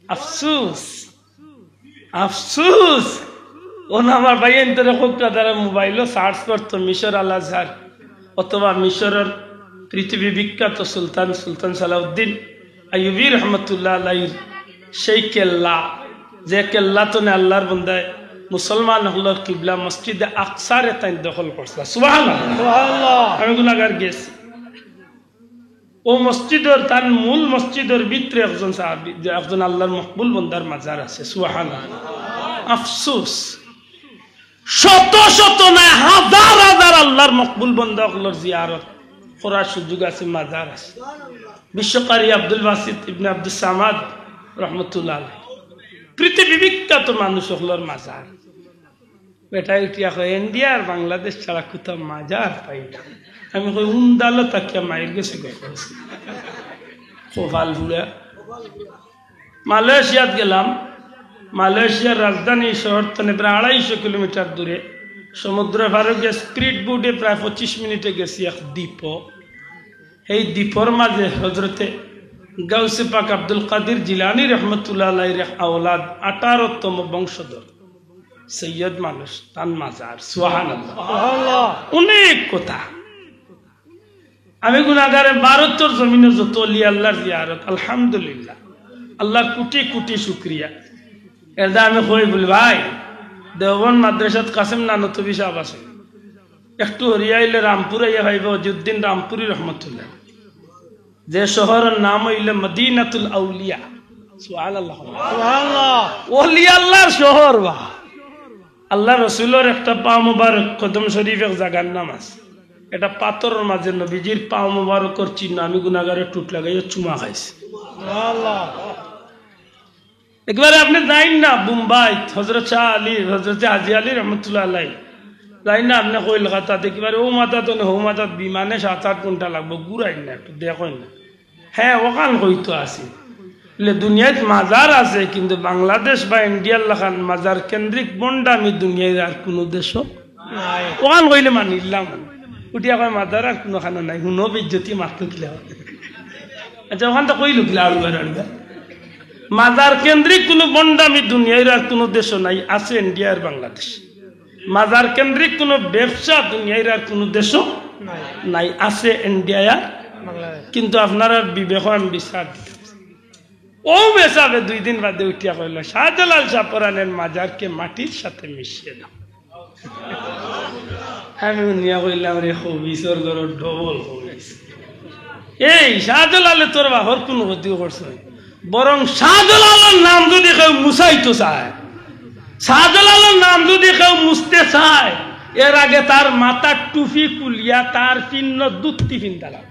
আফসুস, আফসুস, অনো আমার ভাইয়াইন্তরে কউক্কা তারা মোবাইলো search করতো মিশর আল আজহার অথবা মিশরর পৃথিবী বিখ্যাত সুলতান, সুলতান সালাউদ্দিন আইয়ুবী রহমতুল্লাহ আলাইহির সেই কেল্লা, যে কেল্লা তনে আল্লার বন্দায় মুসলমান অকলর কিবলা মসজিদে আকসারে তাইন দখল করছলা। সুবহানাল্লাহ। সুবহানাল্লাহ। আমি গুনাগার গেছি। অউ মসজিদর, তান মূল মসজিদর ভিতরে একজন সাহাবী, যে একজন আল্লার মকবুল বন্দার মাজার আছে। সুবহানাল্লাহ। আফসোস, শত শত নায়, হাজার হাজার আল্লার মকবুল বন্দা অকলর জিয়ারত করার সুযোগ আছে, মাজার আছে। বিশ্বকারী আব্দুল বাসিত ইবনে আব্দুস সামাদ রহমতুল্লাহ আলাইহি, পৃথিবী বিখ্যাত মানুষ অকলর মাজার। বেটায় উঠিয়া কয়, "ইন্ডিয়া আর বাংলাদেশ ছাড়া কুনতা মাজার পাই না।" আমি কই, "উন্দালো তাকিয়া মাইর গেছে গো।" কপাল পুড়া। মালয়েশিয়াত গেলাম। মালয়েশিয়ার রাজধানী শহর তনে প্রায় আড়াইশো কিলোমিটার দূরে। সমুদ্র পারো গিয়া স্পিড বোটে প্রায় পঁচিশ মিনিটে গেছি এক দ্বীপ। এই দ্বীপর মাঝে হজরতে গাউসে পাক আব্দুল কাদির জিলানী রহমতুল্লাহ আলাইহির এক আওলাদ, আঠারোতম বংশধর, সৈয়দ মানুষ, তান মাজার। সুবহানাল্লাহ। সুবহানাল্লাহ। অনেক কথা। আমি গুনাগারে ভারতর জমিনো যত অলি আল্লার জিয়ারত, আলহামদুলিল্লাহ, আল্লার কোটি কোটি শুকরিয়া। এরদা আমি কই বলি, ভাই, দেওবন্দ মাদ্রাসাত কাসেম নানতবী সাহেব আছে, একটু হরিয়া আইলে রামপুর আইয়া পাইবা অজিউদ্দিন রামপুরী রহমতুল্লাহ, যে শহরর নাম অইলে মদিনাতুল আউলিয়া। সুবহানাল্লাহ। সুবহানাল্লাহ। অলি আল্লার শহর বা। আল্লার রসুলর একটা পাও মোবারক কদম শরীফ এক জাগার নাম আছে। এটা পাথরর মাঝে নবীজির পাও মোবারকর চিহ্ন। আমি গুনাগারে টুট লাগাইয়া চুমা খাইছি। সুবহানাল্লাহ। একবারে আপনে যাইন না বোম্বাই, হজরত শাহ আলী, হজরত হাজী আলী রহমতুল্লাহ আলাই, যাইন না আপনে কলকাতা, দেখি বারে অউ মাথাত অনে হউ মাথাত বিমানে সাত আট ঘন্টা লাগবো, ঘুরাইন না, একটু দেখইন না। হ্যাঁ, অখান কইতো আছে। বলে, দুনিয়াত মাজার আছে, কিন্তু বাংলাদেশ বা ইন্ডিয়ার লাখান মাজার কেন্দ্রিক ভন্ডামি দুনিয়ার আর কুনু দেশো নাই। অখান কইলে মানিলাম। উঠিয়া কয়, "মাজার আর কুনুখানো নাই।" হুনো বেইজ্জতি মাতলো কিলা। আচ্ছা, অখান তো কইলো কিলা, আড়ুয়ার আড়ুয়ার। মাজার কেন্দ্রিক কুনু ভন্ডামি দুনিয়ার আর কুনু দেশো নাই, আছে ইন্ডিয়া আর বাংলাদেশ। মাজার কেন্দ্রিক কুনু ব্যবসা দুনিয়ার আর কুনু দেশো নাই। নাই, আছে ইন্ডিয়া আর বাংলাদেশ। কিন্তু আপনারার বিবেকো আমি বিচার দিতাম। অউ বেসাবে দুই দিন বাদে উঠিয়া কইলো, "শাহজালাল শাহপরানের মাজারকে মাটির সাথে মিশিয়ে দাও।" আমি হুনিয়া কইলাম, "রে খবিসর ঘরো ডবল খবিস।" এই শাহজালালে তোর বাপর কুনু ক্ষতি করছে? বরং শাহজালালর নাম যুদি কেউ মুছাইতো চায়, শাহজালালর নাম যুদি কেউ মুছতে চায়, এর আগে তার মাথার টুপি খুলিয়া তার চিহ্ন দুত্তি ফিন্দা লাগবো।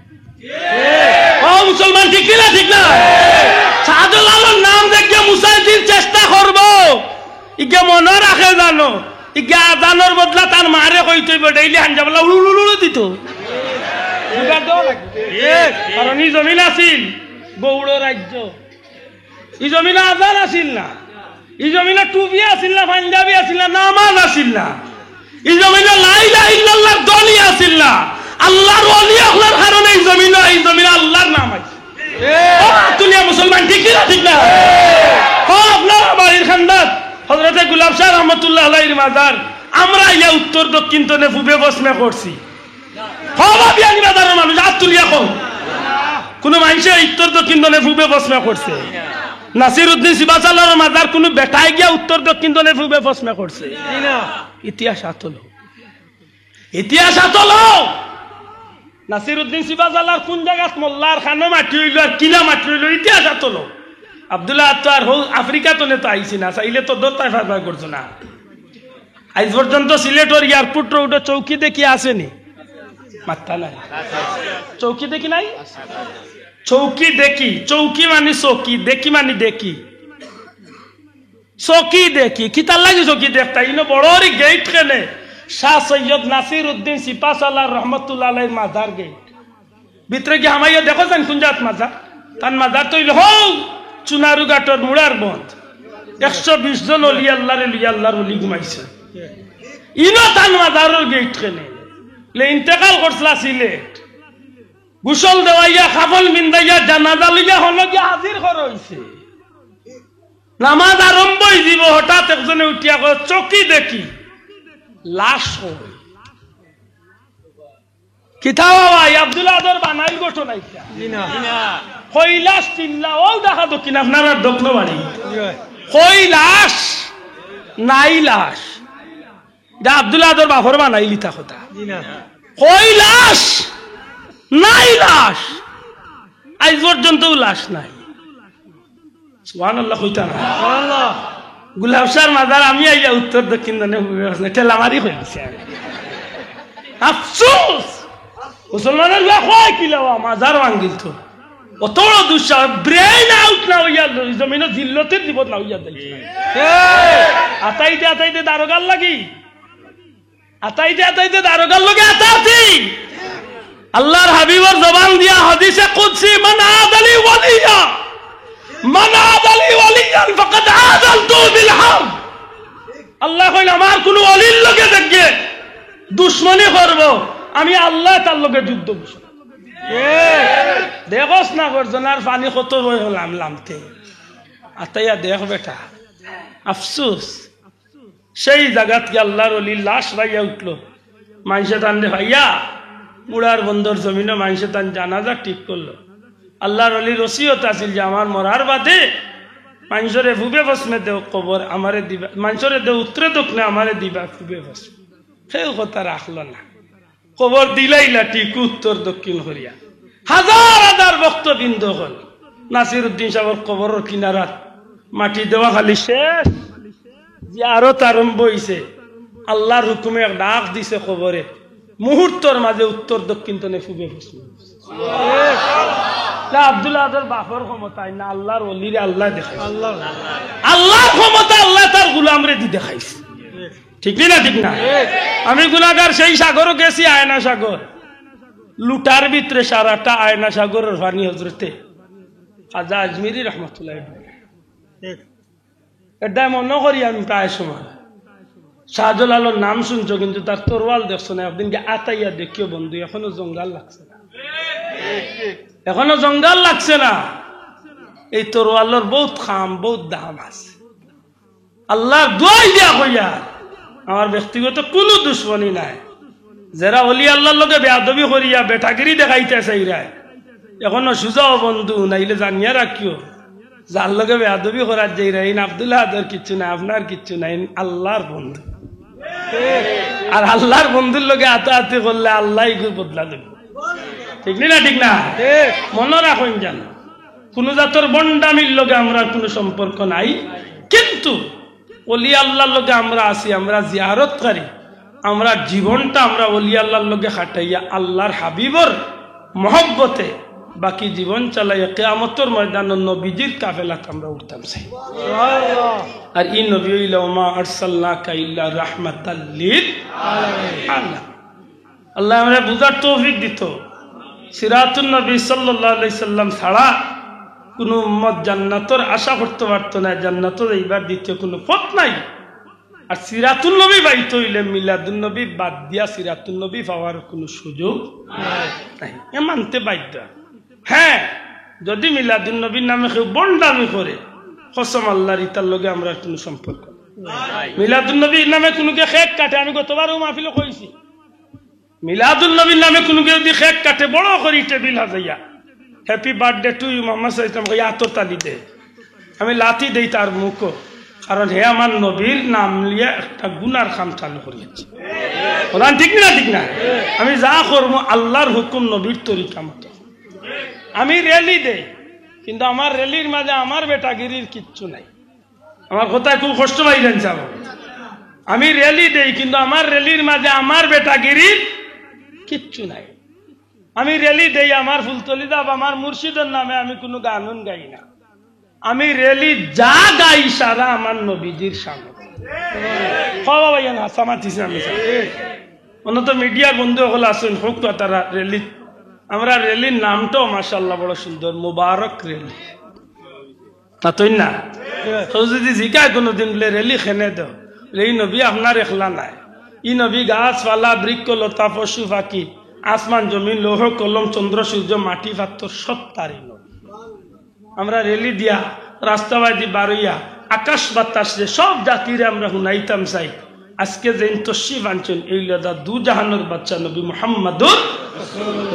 ও মুসলমান, ঠিক কি না? ঠিক না? শাহজালালর নাম দেখিয়া মুছাইতে চেষ্টা করবো, ইগে মনো রাখে জানো, ইগে আজানর বদলা তার মারে কইতো অইবো, ডেইলি হাঞ্জা বলা উড়ু উড়ু উড়ু দিতো। কারণ ই জমিন আছিল গৌড় রাজ্য, ই জমিনো আজান আছিল না, ই জমিনো টুপি আছিল না, পাঞ্জাবি আছিল না, নামাজ আছিল না, ই জমিনো লা ইলাহা ইল্লাল্লাহর ধ্বনি আছিল না। আল্লাহর ওলি অকলর কারণে ই জমিনো, ই জমিনো আল্লাহর নাম আছে। ও তুলিয়া মুসলমান, ঠিক কি না? ঠিক না? ও আপনারা বাড়ির খান্দাত হযরতে গোলাপ শাহ রহমতুল্লাহ আলাইহির মাজার, আমরা ইয়া উত্তর দক্ষিণ তনে পূবে পশ্চিমে করছি। হ বা বিয়ানীবাজারর মানুষ, আত তুলিয়া কও। কুনু মানষে উত্তর দক্ষিণ তনে পূবে পশ্চিমে করছে? নাসিরউদ্দিন সিপাহসালারর মাজার কুনু বেটায় গিয়া উত্তর দক্ষিণ তনে পূবে পশ্চিমে করছে? ইতিহাস আত তুলো। ইতিহাস আত তুলো। নাসিরউদ্দিন সিপাহসালার কুন জাগাত মরলা আর কানো মাটি অইলো আর কিলা মাটি অইলো, ইতিহাস আত তুলো। আব্দুল্লাহ আত্তার হউ আফ্রিকা তনে তো আইছে না, চাইলে তো দত্তায় ফারবার করতো না। আইজ পর্যন্ত সিলেটর এয়ারপোর্ট রোডো চৌকি দেখি আছে নি? মাত্তা নাই। চৌকি দেখি নাই? চৌকি দেখি, চৌকি মানি চৌকি, দেখি মানি দেখি। চৌকি দেখি, কিতার লাগি চৌকি দেখতা? ইনো বড় করি গেইট কেনে? শাহ সৈয়দ নাসিরউদ্দিন সিপাহসালার রহমতুল্লাহ আলাইহির মাজার গেইট। ভিতরে গিয়া হামাইয়া দেখো যেন কুন জাত মাজার। তান মাজার তো অইলো হউ চুনারুঘাটর মুড়ার বন্ধ। একশো বিশ জন অলি আল্লাহরে লইয়া আল্লাহর অলি ঘুমাইছে। ইনো তান মাজারর গেইট কেনে? লে ইন্তেকাল করছলা সিলেট। গোসল দেওয়াইয়া, কাফন পিন্দাইয়া, জানাজা লইয়া হনো গিয়া হাজির করা অইছে। নামাজ আরম্ভ অইযিবো, হঠাৎ একজনে উঠিয়া কয়, "চৌকি দেখি, লাশ কই?" কিতা বাবা, ই আব্দুল আদর বানাইল ঘটনা ইটা। জি না। কইলাস চিল্লা, অউ ঢাকা দক্ষিণ, আপনারার দক্ষিণ বাড়ি। জি ভাই। কই লাশ, নাই লাশ। ইটা আব্দুল আহাদর বাফর বানাইলিতা কথা। কই লাশ, নাই লাশ। আইজ পর্যন্তও লাশ নাই। সুবহানাল্লাহ কইতা না। গোলাপ শাহর মাজার আমি আইয়া উত্তর দক্ষিণ জানে পূবে পশ্চিমে ঠেলা মারি কই দিছি আমি। আফসোস। মুসলমানর গুয়া কয় কিলা মাজার ভাঙ্গিল তো। অত বড় দুঃসাহস, brain out না অইয়া, জমিনো জিল্লতির জীবন না অইয়া যাইছে। আতাইতে আতাইতে দারোগার লাগি, আতাইতে আতাইতে দারোগার লগে আতাআতি। আল্লাহর হাবিবর জবান দিয়া হাদিসে কুদসি, "মান আদালি ওয়ালিয়া, মান আদালি ওয়ালিয়ান ফাকাদ আযানতু বিল হারব।" আল্লায় কইন, "আমার কুনু ওলির লগে দেখবে দুশমনি করবো, আমি আল্লায় তার লগে যুদ্ধ করমু।" দেখোস না গর্জনার পানি কত বই হলাম লামতে। আতাইয়া দেখ বেটা, আফসোস। সেই জাগাত গিয়া আল্লাহর ওলির লাশ পাইয়া উঠলো। মানষে তানরে পাইয়া মুড়ার বন্দর জমিনো মানষে তান জানাজা ঠিক করলো। আল্লাহর ওলির ওসিয়ত আছিল যে, "আমার মরার বাদে মানষরে পূবে পশ্চিমে দেও কবর, আমারে দিবা, মানষরে দেও উত্তরে দক্ষিণে, আমারে দিবা পূবে পশ্চিমে।" কেউ কথা রাখলো না। কবর দিলাইলা ঠিক উত্তর দক্ষিণ করিয়া। হাজার হাজার ভক্তবৃন্দ অকল নাসির উদ্দিন সাহেবর কবরর কিনারাত মাটি দেওয়া খালি শেষ, জিয়ারত আরম্ভ অইছে। আল্লাহর হুকুমে এক ডাক দিছে কবরে, মুহূর্তর মাঝে উত্তর দক্ষিণ তনে পূবে পশ্চিম। না আব্দুল আহাদর বাফর ক্ষমতায় না, আল্লাহর ওলিরে আল্লায় দেখাইছে। আল্লাহর ক্ষমতা আল্লায় তার গুলামরে দি দেখাইছে। ঠিক নি না? ঠিক না? আমি গুনাগার, সেই সাগরও গেছি, আয়না সাগর। লুটার ভিতরে সারাটা আয়না সাগরর পানি হজরতে খাজা আজমিরি রহমতুল্লাহ। এটাই মনে করি আমি প্রায় সময়। শাহজালালর নাম শুনছো, কিন্তু তার তরোয়াল দেখছো না। একদিন গিয়া আতাইয়া দেখিও বন্ধু, এখনো জঙ্গল লাগছে না, এখনো জঙ্গল লাগছে না। এই তরোয়ালর বহুত কাম, বহুত দাম আছে। আল্লাহর দোয়াই দিয়া কইয়ার, আমার ব্যক্তিগত কুনু দুশমনি নাই। যেরা ওলি আল্লাহর লগে বেয়াদবি করিয়া বেটাগিরি দেখাইতা চাইরায়, এখনো সুজা অও বন্ধু, নাইলে জানিয়া রাখিও, যার লগে বেয়াদবি করার যাইরা, ইন আব্দুল আহাদর কিচ্ছু নাই, আপনার কিচ্ছু নাই, ইন আল্লাহর বন্ধু। আর আল্লাহর বন্ধুর লগে আতাআতি করলে আল্লায় ইগুর বদলা দিবা। ঠিক নি না? ঠিক না? মনো রাখইন যেন, কুনু জাতর ভন্ডামির লগে আমরার কুনু সম্পর্ক নাই, কিন্তু ওলি আল্লাহর লগে আমরা আছি, আমরা জিয়ারতকারী, আমরার জীবনটা আমরা ওলি আল্লাহর লগে খাটাইয়া আল্লাহর হাবিবর মহব্বতে বাকি জীবন চালাইয়া কিয়ামতর ময়দানো নবীজির কাফেলাত আমরা উঠতাম চাই। আর ই নবী অইলা, "ওমা আরসালনাকা ইল্লা রাহমাতাল লিল আলামিন।" আল্লায় আমরারে বুঝার তৌফিক দিতো। সিরাতুন নবী সাল্লাল্লাহু আলাইহি সাল্লাম ছাড়া কুনু উম্মত জান্নাতর আশা করতো পারতো নায়, জান্নাতো যাইবার দ্বিতীয় কুনু পথ নাই। আর সিরাতুন নবী পাইতো অইলে মিলাদুন নবী বাদ দিয়া সিরাতুন নবী পাওয়ার কুনু সুযোগ নাই, এ মানতে বাধ্য। হ্যাঁ, যদি মিলাদুন নবীর নামে কেউ ভন্ডামি করে, কসম আল্লাহর, ইতার লগে আমরার কুনু সম্পর্ক নাই। মিলাদুন নবীর নামে কুনুকে কেক কাটে, আমি গতবারও মাহফিলো কইছি, মিলাদুন নবীর নামে কুনুকে যদি কেক কাটে, বড় করি টেবিল হাজাইয়া, "Happy birthday to you Mohammad সাল্লাল্লাহু আলাইহি ওয়াসাল্লাম" কইয়া আতর তালি দেয়, আমি লাথি দেই তার মুখো, কারণ হে আমার নবীর নাম লিয়া একটা গুনার কাম চালু করিয়াছে। প্রধান ঠিক না? ঠিক না? আমি যা করমু আল্লাহর হুকুম নবীর তরিকা মতো। আমি র‍্যালি দেই, কিন্তু আমার র‍্যালির মাঝে আমার বেটাগিরির কিচ্ছু নাই। আমার কথায় খুব কষ্ট পাইলেন সাব। আমি র‍্যালি দেই, কিন্তু আমার র‍্যালির মাঝে আমার বেটাগিরির কিচ্ছু নাই। আমি র‍্যালি দেই, আমার ফুলতলি সাব, আমার মুর্শিদর নামে আমি কুনু গান-উন গাই না। আমি র‍্যালি যা গাই সারা আমার নবীজির শানো। কও বাবা, ইয়ান হাছা মাতিছি আমি। অন্য তো মিডিয়ার বন্ধু অকল আছইন, কউক্কা তারা র‍্যালি। আমরার র‍্যালির নামটাও মাশাআল্লাহ বড় সুন্দর, মুবারক র‍্যালি। মাতইন না? কেউ যদি জিকায় কুনুদিন বুলে, "র‍্যালি কেনে দেও?" বুলে, "ই নবী আপনার একলা নায়। ই নবী গাছপালা, বৃক্ষ, লতা, পশু, পাখি, আসমান, জমিন, লৌহ, কলম, চন্দ্র, সূর্য, মাটি, পাথর, সব তারই নবী।" আমরা র‍্যালি দিয়া, রাস্তাবাদি বারইয়া, আকাশ বাতাস যে সব জাতিরে আমরা হুনাইতাম চাই। আজকে যেইন তশরিফ আনছইন, অইলা দা দু জাহানর বাদশা নবী মুহাম্মাদুর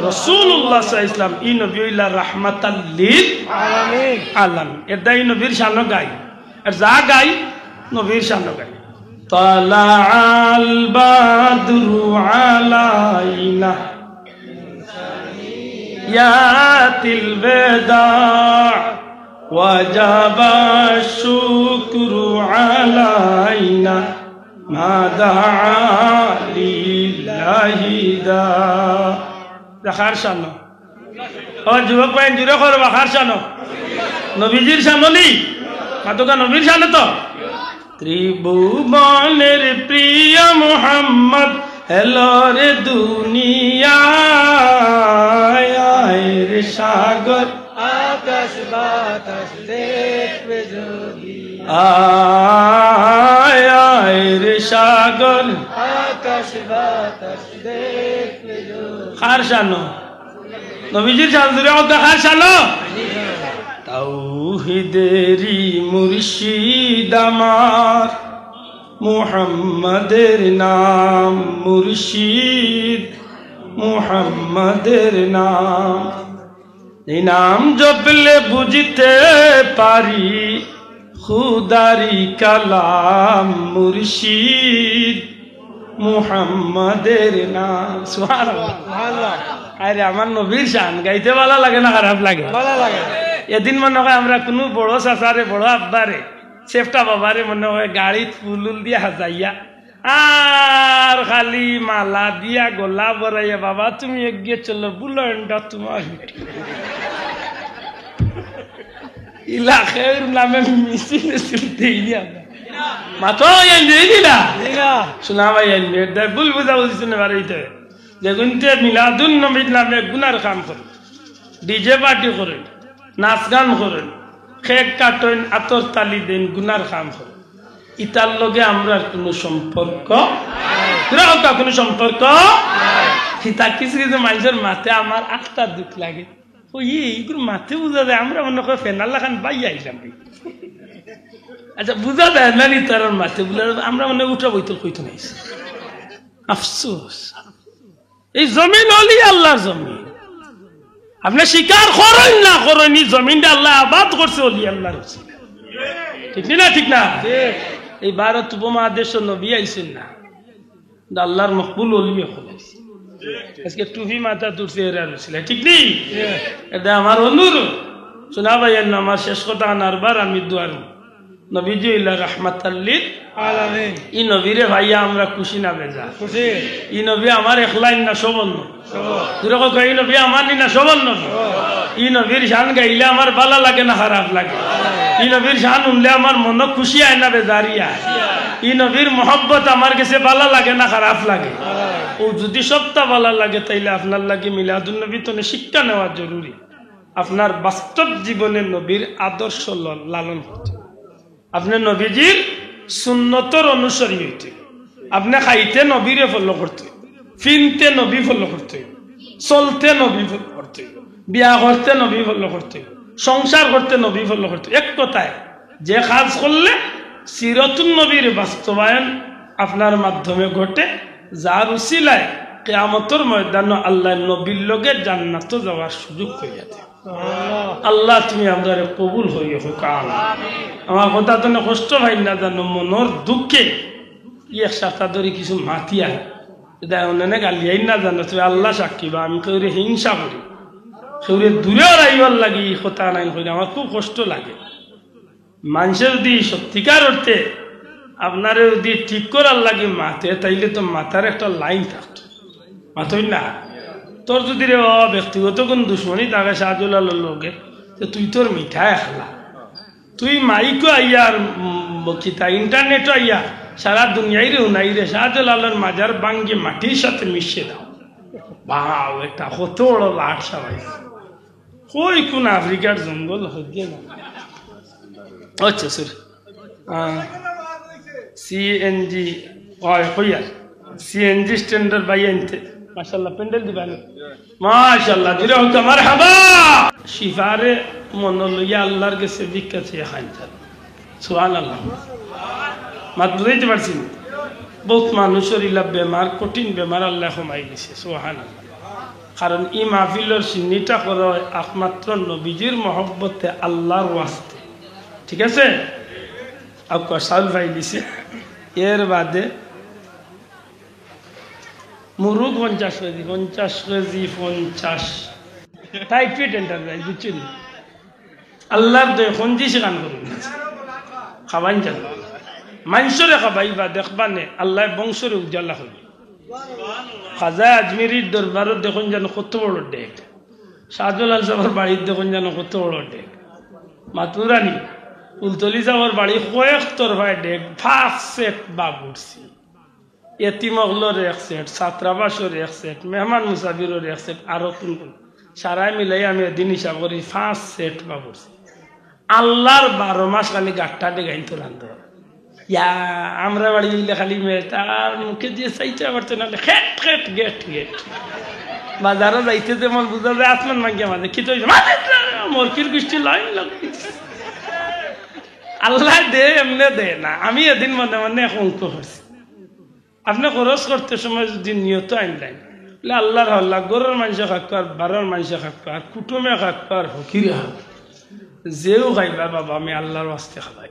রাসূলুল্লাহ সাল্লাল্লাহু আলাইহি ওয়াসাল্লাম। ই নবী অইলা রাহমাতাল লিল আলামিন। এরদায় ই নবীর শানো গাই। আর যা গাই, নবীর শানো গাই। طلع البدر علينا يا الوداع وجب الشكر علينا ما دعا لله داع। দেখার শানো। ও যুবক ভাই, জুরে করবা, কার শানো? নবীজির শানো নি? মাতোগা নবীর শানো তো। ত্রিভুবনের প্রিয় মোহাম্মদ এলো রে দুনিয়ায়, আয় রে সাগর। আকাশ বাতাস দেখবে যদি। আয়, আয় রে সাগর। আকাশ বাতাস দেখবে যদি। কার শানো? নবীজির শানো, জুরে কউক্কা, কার শানো? তাওহীদেরই মুর্শিদ আমার, মুহাম্মাদের নাম মুর্শিদ, মুহাম্মাদের নাম। এই নাম জপলে বুঝতে পারি খুদারি কালাম মুর্শিদ মুহাম্মাদের নাম। সুবহানাল্লাহ। সুবহানাল্লাহ। আরে আমার নবীর শান গাইতে ভালা লাগে না খারাপ লাগে? ভালা লাগে। এদিন মনে হয় আমরা কুনু বড় চাচারে, বড় আব্বারে, চেফটা বাবারে মনে হয় গাড়িত ফুল উল দিয়া হাজাইয়া আর খালি মালা দিয়া গলা ভরাইয়া, "বাবা, তুমি এগিয়ে চলো, বুলেন্ডা তোমার পিঠে।" ইলাকার নামে মিছিল মিছিল দেইনি আমরা। মাতো এন দেইনি না? জি না। শোনা ভাই, এন দেয়, ভুল বুঝাবুঝি শুনে বাড়াইতে। যেগুনতে মিলাদুন নবীর নামে গুনার কাম করে, ডিজে পার্টি করে, নাচ গান করে, কেক কাটেন, আতর তালি দেন, গুনার কাম করে। ইতার লগে আমরার কুনু সম্পর্ক, তোরা হকল কুনু সম্পর্ক। হিতা কিছু কিছু মানুষের মাতে আমার আত্মার দুখ লাগে। ও, ই, ইগুর মাতে বুঝা যায়, আমরা মনে করি ফেনার লাখান বাইয়া আইলাম রে। আচ্ছা, বুঝা যায় না নি তারার মাতে, বুঝা যায়, আমরা মনে উঠা বইতল কইতো নাই। আফসোস। এই জমিন অলি আল্লাহর জমিন। আপনে স্বীকার করইন না করইন, ই জমিনটা আল্লায় আবাদ করছে অলি আল্লাহর উসিলায়। ঠিক নি না? ঠিক না? এই ভারত উপমহাদেশো নবী আইছইন না, কিন্তু আল্লাহর মকবুল অলি অকল আইছইন। আজকে টুপি মাথাত উঠছে এরার উসিলায়, ঠিক নি? এটা আমার অনুরোধ। শোনা ভাই, এর আমার শেষ কথা আনার বার আমি দোয়ার নবীজি অইলা রাহমাতাল লিল আলামিন। ই নবীরে পাইয়া আমরা খুশি না বেজার? খুশি। ই নবী আমার একলাইন না সবর নবী? সবর। জুরে কউক্কা, ই নবী আমার নি না সবর নবী? সবর। ই নবীর শান গাইলে আমার ভালা লাগে না খারাপ লাগে? ই নবীর শান হুনলে আমার মনো খুশি আয় না বেজারি আয়? ই নবীর মহব্বত আমার গেছে ভালা লাগে না খারাপ লাগে? ও যদি সবটা ভালা লাগে, তাইলে আপনার লাগি মিলাদুন নবী তনে শিক্ষা নেওয়া জরুরি। আপনার বাস্তব জীবনে নবীর আদর্শ ল-, লালন করতে। আপনে নবীজির সুন্নতর অনুসারী অইতে, আপনে খাইতে নবীরে follow করতে, ফিনতে নবী follow করতে, চলতে নবী follow করতে, বিয়া করতে নবী follow করতে, সংসার করতে নবী follow করতে। এক কথায়, যে কাজ করলে সিরতুন নবীর বাস্তবায়ন আপনার মাধ্যমে ঘটে, যার উসিলায় কিয়ামতর ময়দানো আল্লায় নবীর লগে জান্নাতো যাওয়ার সুযোগ করিয়া দেয়। আল্লাহ, তুমি আমরারে কবুল করিও, কউক্কা আমিন। আমার কথা তনে কষ্ট পাইন না জানো, মনর দুঃখে ই এক সপ্তাহ ধরি কিছু মাতিয়া এটা অনেনে গালিয়াইন না জানো, তুমি আল্লাহ সাক্ষী বা আমি কেউরে হিংসা করি, কেউরে দূরে রাইবার লাগি ই কথা নাইন করি, আমার খুব কষ্ট লাগে। মানষে যদি সত্যিকার অর্থে আপনারে যদি ঠিক করার লাগি মাতে, তাইলে তো মাতার একটা লাইন থাকতো। মাতইন না? তোর যদি রে বাবা ব্যক্তিগত কুনু দুশমনি থাকে শাহজালালর লগে, তে তুই তোর মিঠা একলা। তুই মাইকো আইয়া আর, উম, কিতা, ইন্টারনেটো আইয়া সারা দুনিয়াইরে হুনাইরে শাহজালালর মাজার ভাঙ্গি মাটির সাথে মিশিয়ে দাও। বাও, এটা কত বড় লাট সাবাই। কই কুন আফ্রিকার জঙ্গল হইতে না? আচ্ছা, স্যার। আহ, সিএনজি, অয়, কইয়ার। সিএনজি স্ট্যান্ডার্ড বাই আনতে। মাশাআল্লাহ, প্যান্ডেল দিবা না? মাশাআল্লাহ, জুরে কউক্কা মারহাবা। শিফারে মনো লইয়া আল্লাহর গেছে ভিক্ষা চেয়ে খাইন তারা। সুবহানাল্লাহ। মাত বুঝাইতে পারছি নি? বউত মানুষর ইলা বেমার, কঠিন বেমার আল্লায় কমাই দিছে। সুবহানাল্লাহ। কারণ ই মাহফিলর শিন্নিটা করা অয় একমাত্র নবীজির মহব্বতে আল্লাহর ওয়াস্তে। ঠিক আছে? আউক্কা চাউল পাই দিছে। এর বাদে মুরুগ পঞ্চাশ কেজি, পঞ্চাশ কেজি, পঞ্চাশ। টাইট ফিট এন্টারপ্রাইজ, বুঝছইন নি? আল্লার দোহাই, কঞ্জুসি খান করইন না। খাবাইন যান। মানষরে খাবাইবা, দেখবা নে, আল্লায় বংশরে উজালা করবা। খাজা আজমিরির দরবারো দেখইন যান কত বড় ডেগ। শাহজালাল সাবর বাড়িত দেখইন যান কত বড় ডেগ। মাতুরানি, ফুলতলি সাবর বাড়ি কয়েক তরফায় ডেগ, পাঁচ সেট বাবুর্চি। এতিম অকলর এক সেট, ছাত্রাবাসর এক সেট, মেহমান মুসাফিরর এক সেট, আরো কুন কুন। সারায় মিলাই আমি এদিন হিসাব করি পাঁচ সেট বাবুর্চি। আল্লার বারো মাস খালি গাট্টা ডেগাইন তো রান্ধো। ইয়া, আমরার বাড়ি অইলে খালি মেয়েটা আর মুখে দিয়া চাইতে পারতো না, খেট খেট গেট গেট। বাজারো যাইতে যেমন বুঝা যায় আসমান ভাঙ্গিয়া মাঝে, কি তো অইছে? মাঝে মরকির গুষ্টি লাইন লাগাইছে। আল্লায় দে, এমনে দে না। আমি এদিন মনে মনে এক অঙ্ক করছি। আপনে খরচ করতে সময় যুদি নিয়ত আনইন, বলে, "আল্লার হাওলা, ঘরর মানষে খাউক্কা, বারর মানষে খাউক্কা, কুটুমে খাউক্কা, ফকিরে খাউক্কা, যেউ খাইবা বাবা, আমি আল্লার ওয়াস্তে খাবাই।"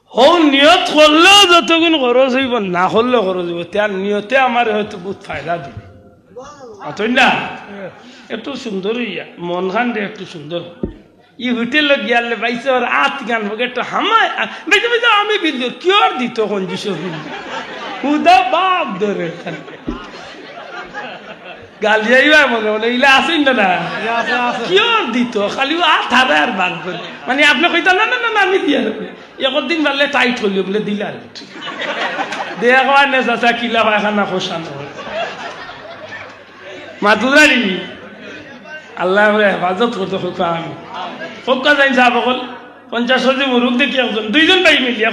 হউ নিয়ত করলেও যতগুন খরচ অইবো, না করলেও খরচ অইবো, তার নিয়তে আমারে হয়তো বউত ফায়দা দিবো। অতএব না, একটু সুন্দর অইয়া, মন খান দে একটু সুন্দর। ই হোটেলো গিয়ালে বাইছে ওর আত গান পকেটো হামায়, আ, বাইছে, বাইছে, আমি বিল দিও, কিওর দিতো কঞ্জুসে বিল? হুদা বাপ ধরে। গালি আইবা মনে মনে, ইলা আছইন না না? ইলা আছে, আছে। কিওর দিতো? খালি ও আত হারায় আর বার করে। মানে আপনে কইতা, "না, না, না, না, আমি দিয়া দিমু।" একদিন পারলে টাইট করিও বলে দিলা আর। দেয়া কয় না চাচা, কিলা পায়খানা খোসানো। মাতুরানি, আল্লায় আমরারে হেফাজত করতো, কউক্কা আমি। কউক্কা যাইন সাব অকল, পঞ্চাশ কেজি মুরুগ দেখি একজন, দুইজন ভাই মিলিয়া।